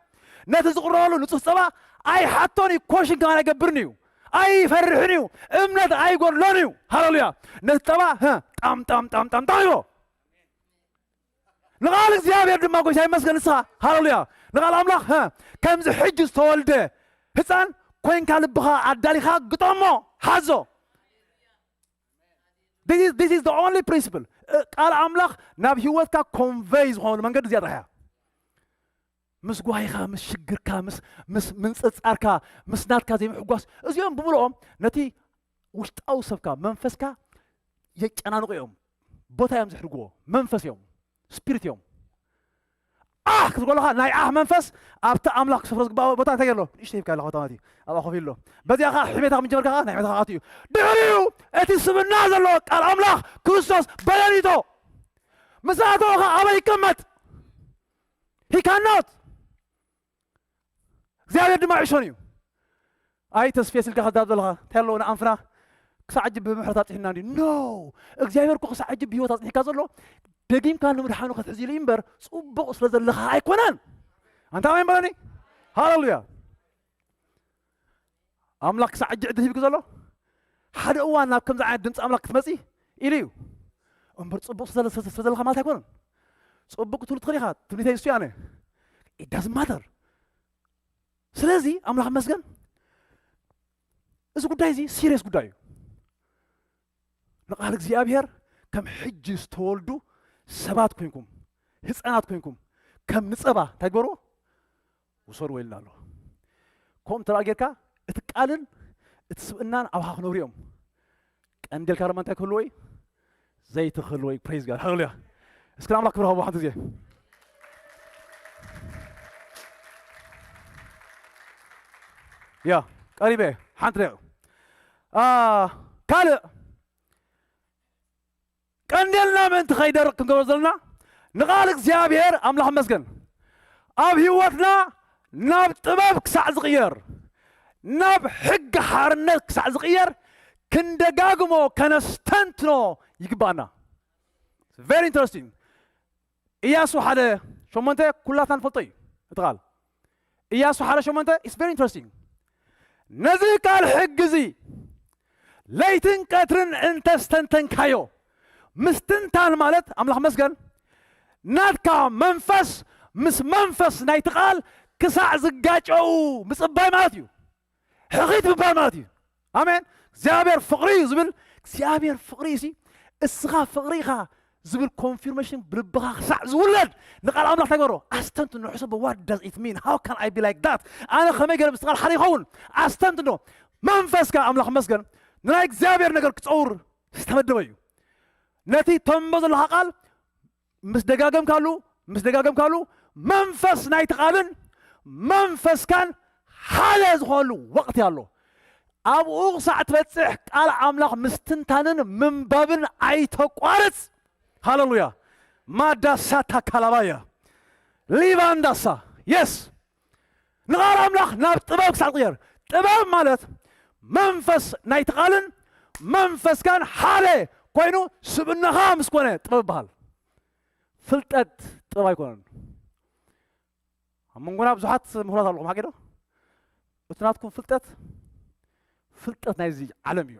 ነቲ ዝቕረበሉ ንጹህ ጸባ ኣይሓቶን እዩ፣ ኮሽን ከማን ኣይገብርን እዩ፣ ኣይፈርሕን እዩ፣ እምነት ኣይጎድሎን እዩ። ሃሌሉያ። ነቲ ጸባ፣ ህ፣ ጣም፣ ጣም፣ ጣም፣ ጣም፣ ጣም ይብሎ። ንቓል እግዚኣብሔር ድማ ጎይታ ይመስገን። ንስኻ፣ ሃሌሉያ፣ ንቓል ኣምላኽ፣ ህ፣ ከምዚ ሕጂ ዝተወልደ ህፃን ኮይንካ ልብኻ ኣዳሊኻ ግጠሞ፣ ሓዞ። This is, this is the only principle. እ፣ ቃል ኣምላኽ ናብ ህይወትካ ኮንቨይ ዝኾነሉ መንገዲ እዚኣ ጥራሕ እያ። ምስ ጓሂኻ፣ ምስ ሽግርካ፣ ምስ፣ ምስ ምንጽጻርካ፣ ምስ ናትካ ዘይምሕጓስ፣ እዚኦም ብምልኦም ነቲ ውሽጣዊ ሰብካ፣ መንፈስካ የጨናንቑ እዮም። ቦታ እዮም ዝሕድግዎ። መንፈስ እዮም፣ ስፒሪት እዮም። ኣህ ክትብሎ ከለኻ ናይ ኣህ መንፈስ ኣብቲ ኣምላኽ ክሰፍሮ ዝግባእ ቦታ እንታይ ኣሎ? ንእሽተይ ሂብካ ኣለኻ፣ ኣውቶማቲክ ኣብኣ ኮፍ ኢሉ ኣሎ። በዚኣ ኸዓ ሕሜታ ከም ጀመርካ ኸዓ ናይ ሕሜታ ኸዓ ኣትዩ። ድሕሪኡ እቲ ስብእና ዘሎ ቃል ኣምላኽ ክርስቶስ በለኒቶ ምስ ኣተወ ኸዓ ኣበይ ይቀመጥ? He cannot። እግዚኣብሔር ድማ ይዕሾን እዩ። ኣይ ተስፌ ስልካ ከዛብ ዘለኻ እንታይ ኣለዎ ንኣንፍና ክሳዕ ሕጂ ብምሕረት ኣጽሒና እንዲ ኖ እግዚኣብሔር እኮ ክሳዕ ሕጂ ብህይወት ኣጽኒሕካ ዘሎ ደጊምካ ንምድሓኑ ክትሕዝ ኢሉ እዩ እምበር ጽቡቕ ስለ ዘለኻ ኣይኮነን። ኣንታ ኣሜን በለኒ። ሃሌሉያ። ኣምላኽ ክሳዕ ሕጂ ዕድል ሂብኪ ዘሎ ሓደ እዋን ናብ ከምዚ ዓይነት ድምፂ ኣምላኽ ክትመፂ ኢሉ እዩ እምበር ጽቡቕ ስለ ስለ ዘለኻ ማለት ኣይኮነን። ጽቡቕ ክትብሉ ትኽእል ኢኻ። ትምኒተይ ንሱ ኣነ it doesn't matter። ስለዚ ኣምላኽ መስገን እዚ ጉዳይ እዚ ሲሪየስ ጉዳይ እዩ። ንቃል እግዚኣብሔር ከም ሕጂ ዝተወልዱ ሰባት ኮይንኩም ህፃናት ኮይንኩም ከም ንፀባ እንታይ ግበርዎ ውሰድዎ ኢልና ኣሎ። ከምኡ እንተ ጌርካ እቲ ቃልን እቲ ስብእናን ኣብኻ ክነብሩ እዮም። ቀንዴልካ ድማ እንታይ ክህልዎ እዩ? ዘይቲ ክህልዎ እዩ። ፕሬዝ ጋድ ሃሌሉያ። እስኪ ንኣምላኽ ክብሪ ሃቦ ሓንቲ ግዜ። ያ ቀሪበ ሓንቲ ደቂቕ። አ፣ ካልእ ቀንዴልና ምእንቲ ከይደርቕ ክንገብሮ ዘለና ንቓል እግዚኣብሔር ኣምላኽ መስገን ኣብ ህይወትና ናብ ጥበብ ክሳዕ ዝቕየር ናብ ሕጊ ሓርነት ክሳዕ ዝቕየር ክንደጋግሞ ከነስተንትኖ ይግባኣና። Very interesting። ኢያሱ ሓደ ሸሞንተ ኩላትና ንፈልጦ እዩ እቲ ቃል። ኢያሱ ሓደ ሸሞንተ is very interesting። ነዚ ቃል ሕጊ እዚ ለይትን ቀትርን እንተስተንተንካዮ ምስትንታን ማለት ኣምላኽ መስገን ናትካ መንፈስ ምስ መንፈስ ናይቲ ቃል ክሳዕ ዝጋጨው ምጽባይ ማለት እዩ። ሕኺት ምባል ማለት እዩ። ኣሜን። እግዚኣብሔር ፍቕሪ እዩ ዝብል እግዚኣብሔር ፍቕሪ እዩ ሲ እስኻ ፍቕሪ ኢኻ ዝብል ኮንፊርሜሽን ብልብኻ ክሳዕ ዝውለድ ንቓል ኣምላኽ ተገሮ ኣስተንትኖ ሕሰቦ what does it mean how can I be like that ኣነ ከመይ ገይረ ምስ ቃል ሓደ ይኸውን ኣስተንትኖ መንፈስካ ኣምላኽ መስገን ንናይ እግዚኣብሔር ነገር ክፀውር ዝተመደበ እዩ ነቲ ተንቦ ዘለኻ ቃል ምስ ደጋገምካሉ ምስ ደጋገምካሉ መንፈስ ናይቲ ቃልን መንፈስካን ሓደ ዝኾነሉ ወቕቲ ኣሎ ኣብኡ ክሳዕ ትበፅሕ ቃል ኣምላኽ ምስትንታንን ምንባብን ኣይተቋርፅ ሃለሉያ ማዳሳታ ካላባያ ሊባንዳሳ የስ ንቓል ኣምላኽ ናብ ጥበብ ክሳዕ ዝቕየር ጥበብ ማለት መንፈስ ናይቲ ቃልን መንፈስካን ሓደ ኮይኑ ስብእናኻ ምስ ኮነ ጥበብ ይበሃል ፍልጠት ጥበብ ኣይኮነን ኣብ መንጎና ብዙሓት ምሁራት ኣለኹም ሓቂ ዶ እቲ ናትኩም ፍልጠት ፍልጠት ናይዚ ዓለም እዩ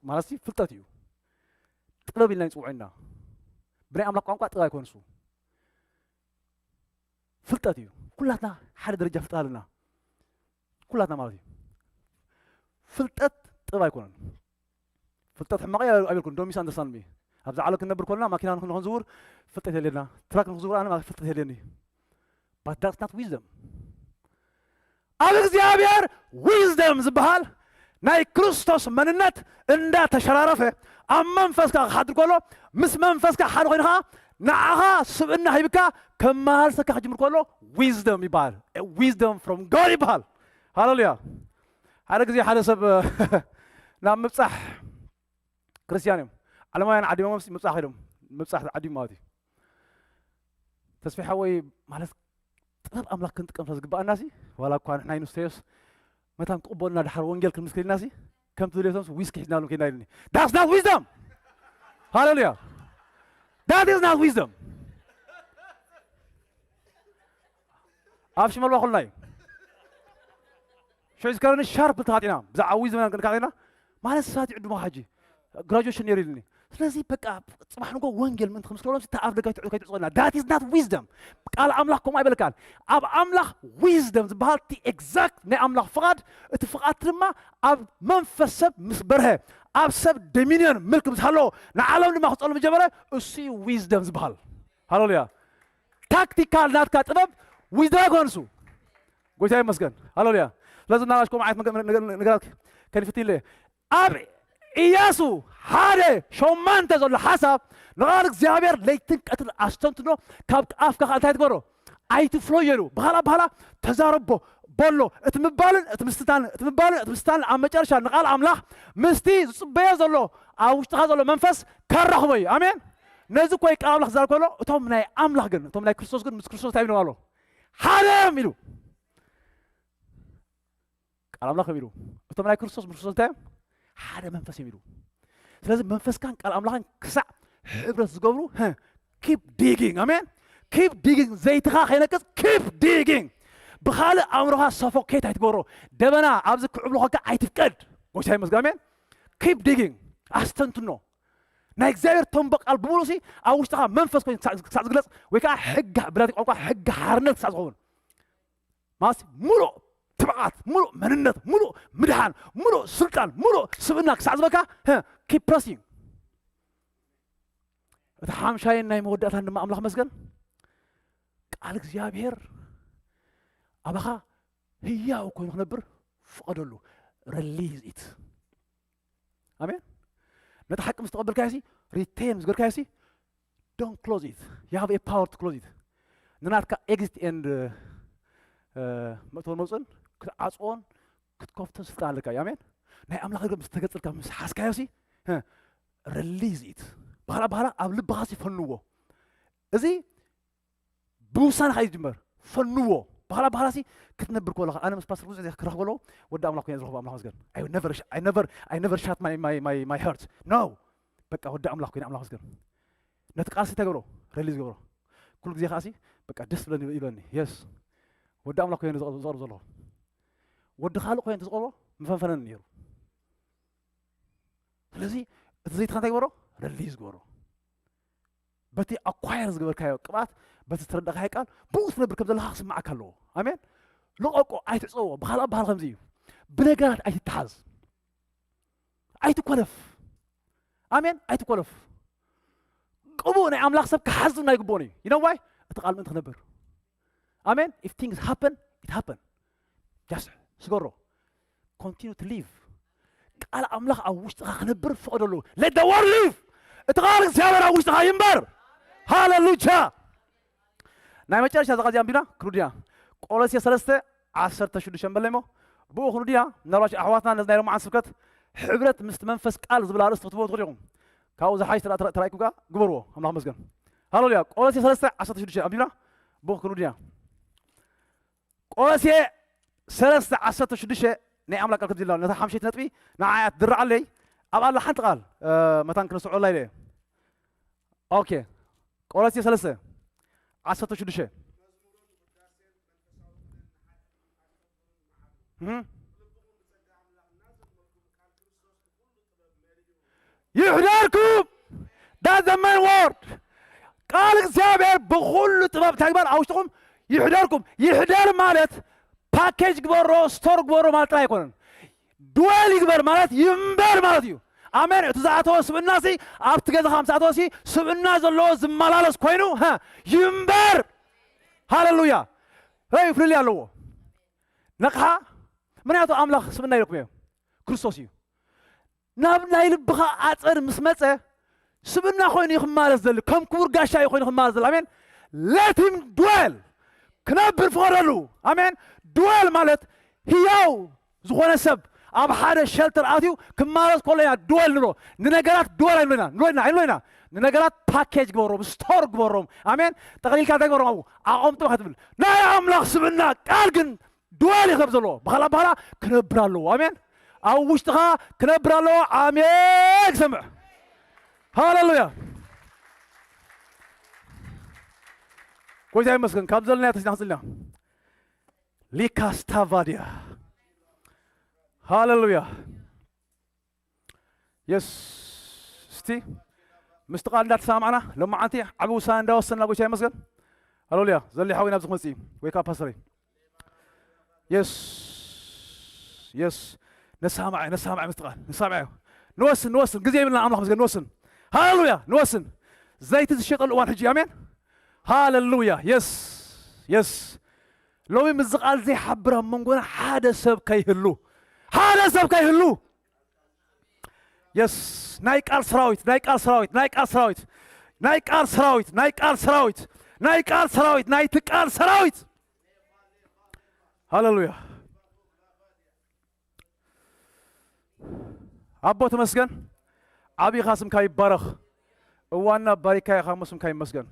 ማለት ፍልጠት እዩ ጥበብ ኢልና ንፅውዖ ኢና ብናይ ኣምላኽ ቋንቋ ጥበብ ኣይኮንሱ ፍልጠት እዩ ኩላትና ሓደ ደረጃ ፍልጠት ኣለና ኩላትና ማለት እዩ ፍልጠት ጥበብ ኣይኮነን ፍልጠት ሕማቕ እየ ኣይበልኩን ዶ ሚስ ኣንደርስታንድ ሚ ኣብዚ ዓለም ክንነብር ኮልና ማኪና ንክንዝውር ፍልጠት የለና ትራክ ንክዝውር ኣነ ፍልጠት የለኒ but that's not wisdom ኣብ እግዚኣብሔር ዊዝደም ዝበሃል ናይ ክርስቶስ መንነት እንዳተሸራረፈ ኣብ መንፈስካ ክሓድር ከሎ ምስ መንፈስካ ሓደ ኮይኑ ከዓ ንዓኻ ስብእና ሂብካ ከመሃልሰካ ክጅምር ከሎ ዊዝደም ይበሃል ዊዝደም ፍሮም ጋድ ይበሃል ሃሌሉያ ሓደ ግዜ ሓደ ሰብ ናብ ምብፃሕ ክርስትያን እዮም ዓለማውያን ዓዲሞም ምብፃሕ ከይዶም ምብፃሕ ዓዲም ማለት እዩ ተስፋ ሓወይ ማለት ጥበብ ኣምላኽ ክንጥቀም ስለ ዝግባኣና ሲ ዋላ እኳ ንሕና ይንስተዮስ መታን ክቕበሉና ድሓር ወንጌል ክንምስክር ኢልና ሲ ከምቲ ድሌቶም ዊስኪ ሒዝናሎም ከይና ኢልኒ that's not wisdom ሃሌሉያ that is not wisdom ኣብ ሽመልባ ኩልና እዩ ሽዑ ዝከረኒ ሻርፕ ተኻጢና ብዛዕባ ዊዝደም ክንካጢና ማለት ሰባት ይዕድሞ ሓጂ ግራጁዌሽን ነይሩ ኢልኒ ስለዚ በቃ ጽባሕ ንጎ ወንጌል ምእንቲ ክምስክረሎም እቲ ኣብ ደገ ከይትዕጾና። That is not wisdom። ቃል ኣምላኽ ከምኡ ኣይበለካን። ኣብ ኣምላኽ wisdom ዝበሃል እቲ exact ናይ ኣምላኽ ፍቓድ፣ እቲ ፍቓድ ድማ ኣብ መንፈስ ሰብ ምስ በርሀ፣ ኣብ ሰብ dominion ምልክ ምስ ሃለዎ፣ ንዓለም ድማ ክጸሉ ምስ ጀመረ፣ እሱ እዩ wisdom ዝበሃል። ሃሌሉያ። ታክቲካል ናትካ ጥበብ wisdom ኣይኮነን እሱ። ጎይታ ይመስገን። ሃሌሉያ። ስለዚ እናራሽ ከምኡ ዓይነት ነገ-፣ ነገ-፣ ነገራት ከንፍትን ኢለ ኣብ ኢያሱ ሓደ ሸማንተ ዘሎ ሓሳብ ንቓል እግዚኣብሔር ለይትን ቀትርን ኣስተንትኖ፣ ካብ ኣፍካ ከዓ እንታይ ትገብሮ? ኣይትፍለዮ ኢሉ። ብኻልኣ ኣባህላ ተዛረቦ፣ በሎ፣ እቲ ምባልን እቲ ምስታን፣ እቲ ምባልን እቲ ምስታን ኣብ መጨረሻ ንቓል ኣምላኽ ምስቲ ዝጽበዮ ዘሎ ኣብ ውሽጥኻ ዘሎ መንፈስ ከራኽቦ እዩ። ኣሜን። ነዚ እኮ እዩ ቃል ኣምላኽ ዝዛረብ ከሎ፣ እቶም ናይ ኣምላኽ ግን፣ እቶም ናይ ክርስቶስ ግን ምስ ክርስቶስ እንታይ ኢሎም ኣሎ? ሓደ እዮም ኢሉ። ቃል ኣምላኽ ኢሉ። እቶም ናይ ክርስቶስ ምስ ክርስቶስ እንታይ እዮም? ሓደ መንፈስ እዮም ኢሉ። ስለዚ መንፈስካን ቃል ኣምላኽን ክሳዕ ሕብረት ዝገብሩ፣ ህ፣ keep digging። ኣሜን። Keep digging። ዘይትኻ ከይነቅጽ keep digging። ብኻልእ ኣእምሮኻ suffocate ኣይትገብሮ። ደበና ኣብዚ ክዕብልኸካ ኣይትፍቀድ። ጎይታ ይመስገን። ኣሜን። Keep digging። ኣስተንትኖ። ናይ እግዚኣብሔር ተንቦ ቃል ብምሉእ ሲ ኣብ ውሽጥኻ መንፈስ ኮይኑ ክሳዕ፣ ክሳዕ ዝግለጽ፣ ወይ ከዓ ሕጊ፣ ብላቲ ቋንቋ ሕጊ ሓርነት ክሳዕ ዝኸውን። ማለት ሙሉእ ትብዓት፣ ሙሉእ መንነት፣ ሙሉእ ምድሓን፣ ሙሉእ ስልጣን፣ ሙሉእ ስብእና ክሳዕ ዝበካ፣ ህ፣ keep pressing። እቲ ሓምሻይን ናይ መወዳእታን ድማ ኣምላኽ መስገን፣ ቃል እግዚኣብሔር ኣባኻ ህያው ኮይኑ ክነብር ፍቐደሉ። Release it። ኣሜን። ነቲ ሓቂ ምስ ተቐበልካዮ ሲ፣ retain ምስ ገርካዮ ሲ፣ don't close it። You have a power to close it። ንናትካ exit and፣ እ፣ መእተውን መውፅእን ክትዓፅዎን ክትከፍቶን ስልጣን ኣለካ እዩ። ኣሜን። ናይ ኣምላኽ ነገር ምስ ተገጽልካ፣ ምስ ሓዝካዮ ሲ፣ እ፣ release it። ባህላ፣ ባህላ ኣብ ልብኻ ሲ ፈንዎ። እዚ ብውሳነኻ እዩ ዝጅመር። ፈንዎ። ባህላ፣ ባህላ ሲ ክትነብር ከለኻ፣ ኣነ ምስ ፓስተር ብዙሕ ግዜ ክራኽ ከለኹ፣ ወዲ ኣምላኽ ኮይነ ዝረኽቦ፣ ኣምላኽ መስገን። I never sh-፣ I never፣ I never shut my፣ my፣ my፣ my heart። No። በቃ ወዲ ኣምላኽ ኮይነ፣ ኣምላኽ መስገን። ነቲ ቃል ሲ ተገብሮ፣ release ገብሮ። ኩሉ ግዜ ከኣ ሲ፣ በቃ ደስ ብለኒ ይብለኒ። የስ። ወዲ ኣምላኽ ኮይነ ዝቐርብ፣ ዝቐርብ ዘለኹ። ወዲ ካልእ ኮይነ እንተዝቐርቦ፣ ምፈንፈነኒ ነይሩ። ስለዚ እቲ ዘይትኻ እንታይ ግበሮ? Release ግበሮ። በቲ acquire ዝገበርካዮ ቅብኣት፣ በቲ ዝተረዳእካዮ ቃል፣ ብኡ ክትነብር ከም ዘለኻ ክስምዓካ ኣለዎ። ኣሜን። ልቐቆ፣ ኣይትዕጸዎ። ብኻልእ ኣበሃል ከምዚ እዩ። ብነገራት ኣይትተሓዝ። ኣይትኮለፍ። ኣሜን። ኣይትኮለፍ። ቅቡእ ናይ ኣምላኽ ሰብ ክሓዝ ናይ ግብኦን እዩ። You know why? እቲ ቃል ምእንቲ ክነብር። ኣሜን። If things happen, it happen። Just ስገሮ። Continue to live። ቃል ኣምላኽ ኣብ ውሽጥኻ ክነብር ፍቐደሉ። Let the word live። እቲ ቃል እግዚኣብሔር ኣብ ውሽጥኻ ይንበር። ሃሌሉያ። ናይ መጨረሻ እዛ ቃል እዚኣ ኣንቢብና ክንውድያ። ቆሎሴ ሰለስተ ዓሰርተ ሽዱሽተ ንበለይ እሞ፣ ብኡ ክንውድያ። ምናልባት ኣሕዋትና ነዚ ናይ ሎማዓን ስብከት ሕብረት ምስቲ መንፈስ ቃል ዝብል ኣርእስቲ ክትህብዎ ትኽእሉ ኢኹም። ካብኡ ዝሓይሽ ተራ-፣ ተራ-፣ ተራእይኩም ከኣ ግበርዎ። ኣምላኽ መስገን። ሃሌሉያ። ቆሎሴ ሰለስተ ዓሰርተ ሽዱሽተ ኣንቢብና ብኡ ክንውድያ። ቆሎሴ ሰለስተ ዓሰርተ ሽዱሽተ ናይ ኣምላኽ ቃል ከምዚ ኢላ፣ ነታ ሓምሸይቲ ነጥቢ ንዓይ እያ ትድርዓለይ። ኣብ ኣላ ሓንቲ ቃል፣ እ፣ መታን ክነስዖ ኣላ ኢለ እየ። ኦኬ። ቆሎሴ ሰለስተ ዓሰርተ ሽዱሽተ። እህ። ይሕደርኩም። That's the main word። ቃል እግዚኣብሔር ብኹሉ ጥበብ እንታይ ግበር ኣብ ውሽጥኹም ይሕደርኩም። ይሕደር ማለት ፓኬጅ ግበሮ፣ ስቶር ግበሮ ማለት ጥራይ ኣይኮነን። ድዌል ይግበር ማለት ይንበር ማለት እዩ። ኣሜን። እቲ ዝኣተወ ስብእና ሲ ኣብቲ ገዛኻ ምስ ኣተወ ሲ ስብእና ዘለዎ ዝመላለስ ኮይኑ፣ ሀ፣ ይንበር። ሃሌሉያ። ይ ፍልልይ ኣለዎ። ነቕሓ። ምክንያቱ ኣምላኽ ስብእና ኢለኩም እዮ። ክርስቶስ እዩ። ናብ ናይ ልብኻ ኣጸድ ምስ መጸ፣ ስብእና ኮይኑ እዩ ክማለስ ዘሊ፣ ከም ክቡር ጋሻ እዩ ኮይኑ ክማለስ ዘሊ። ኣሜን። Let him dwell። ክነብር ፍቐደሉ። ኣሜን። ድወል ማለት ህያው ዝኾነ ሰብ ኣብ ሓደ ሸልተር ኣትዩ ክማለስ ከሎ ኢና ድወል ንብሎ። ንነገራት ድወል ኣይንብሎና፣ ንብሎ ኢና፣ ኣይንብሎ ኢና። ንነገራት ፓኬጅ ግበሮም፣ ስቶር ግበሮም። ኣሜን። ጠቕሊልካ እንታይ ግበሮም? ኣብኡ ኣቐምጦም ኢኻ ትብል። ናይ ኣምላኽ ስብእና ቃል ግን ድወል እዩ ክነብር ዘለዎ። ባህላ፣ ባህላ ክነብር ኣለዎ። ኣሜን። ኣብ ውሽጥኻ ክነብር ኣለዎ። ኣሜን። ክሰምዕ። ሃሌሉያ። ጎይታ ይመስገን። ካብ ዘለና ተስና ክጽልና። ሊካስታቫዲያ። ሃሌሉያ። የስ፣ እስቲ ምስቲ ቃል እንዳተሰማማዕና ሎማዓንቲ ዓቢ ውሳነ እንዳወሰንና ጎይታ ይመስገን። ሃሌሉያ። ዘሊ ሓወይ ናብዚ ክመጽእ እዩ። ወይ ከዓ ፓስተረይ። የስ የስ። ነሳማዕ ነሳማዕ ምስቲ ቃል ነሳማዕ። ንወስን ንወስን፣ ግዜ የብልና። ኣምላኽ ምስገን። ንወስን። ሃሌሉያ። ንወስን። ዘይቲ ዝሸጠሉ እዋን ሕጂ። ኣሜን። ሃሌሉያ። የስ የስ። ሎሚ ምስዚ ቃል ዘይሓብር ኣብ መንጎና ሓደ ሰብ ከይህሉ፣ ሓደ ሰብ ከይህሉ። የስ። ናይ ቃል ሰራዊት፣ ናይ ቃል ሰራዊት፣ ናይ ቃል ሰራዊት፣ ናይ ቃል ሰራዊት፣ ናይ ቃል ሰራዊት፣ ናይ ቃል ሰራዊት፣ ናይቲ ቃል ሰራዊት። ሃሌሉያ። ኣቦ ተመስገን። ዓቢኻ ስምካ ይባረኽ። እዋንና ባሪካ ኢኻ እሞ ስምካ ይመስገን።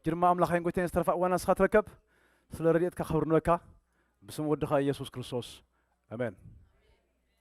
ጅርማ ኣምላኻይን ጎይታይን ዝተረፋ እዋንና ንስኻ ትረከብ። ስለ ረድኤትካ ክብሪ ንበካ። ብስም ወድኻ ኢየሱስ ክርስቶስ። ኣሜን።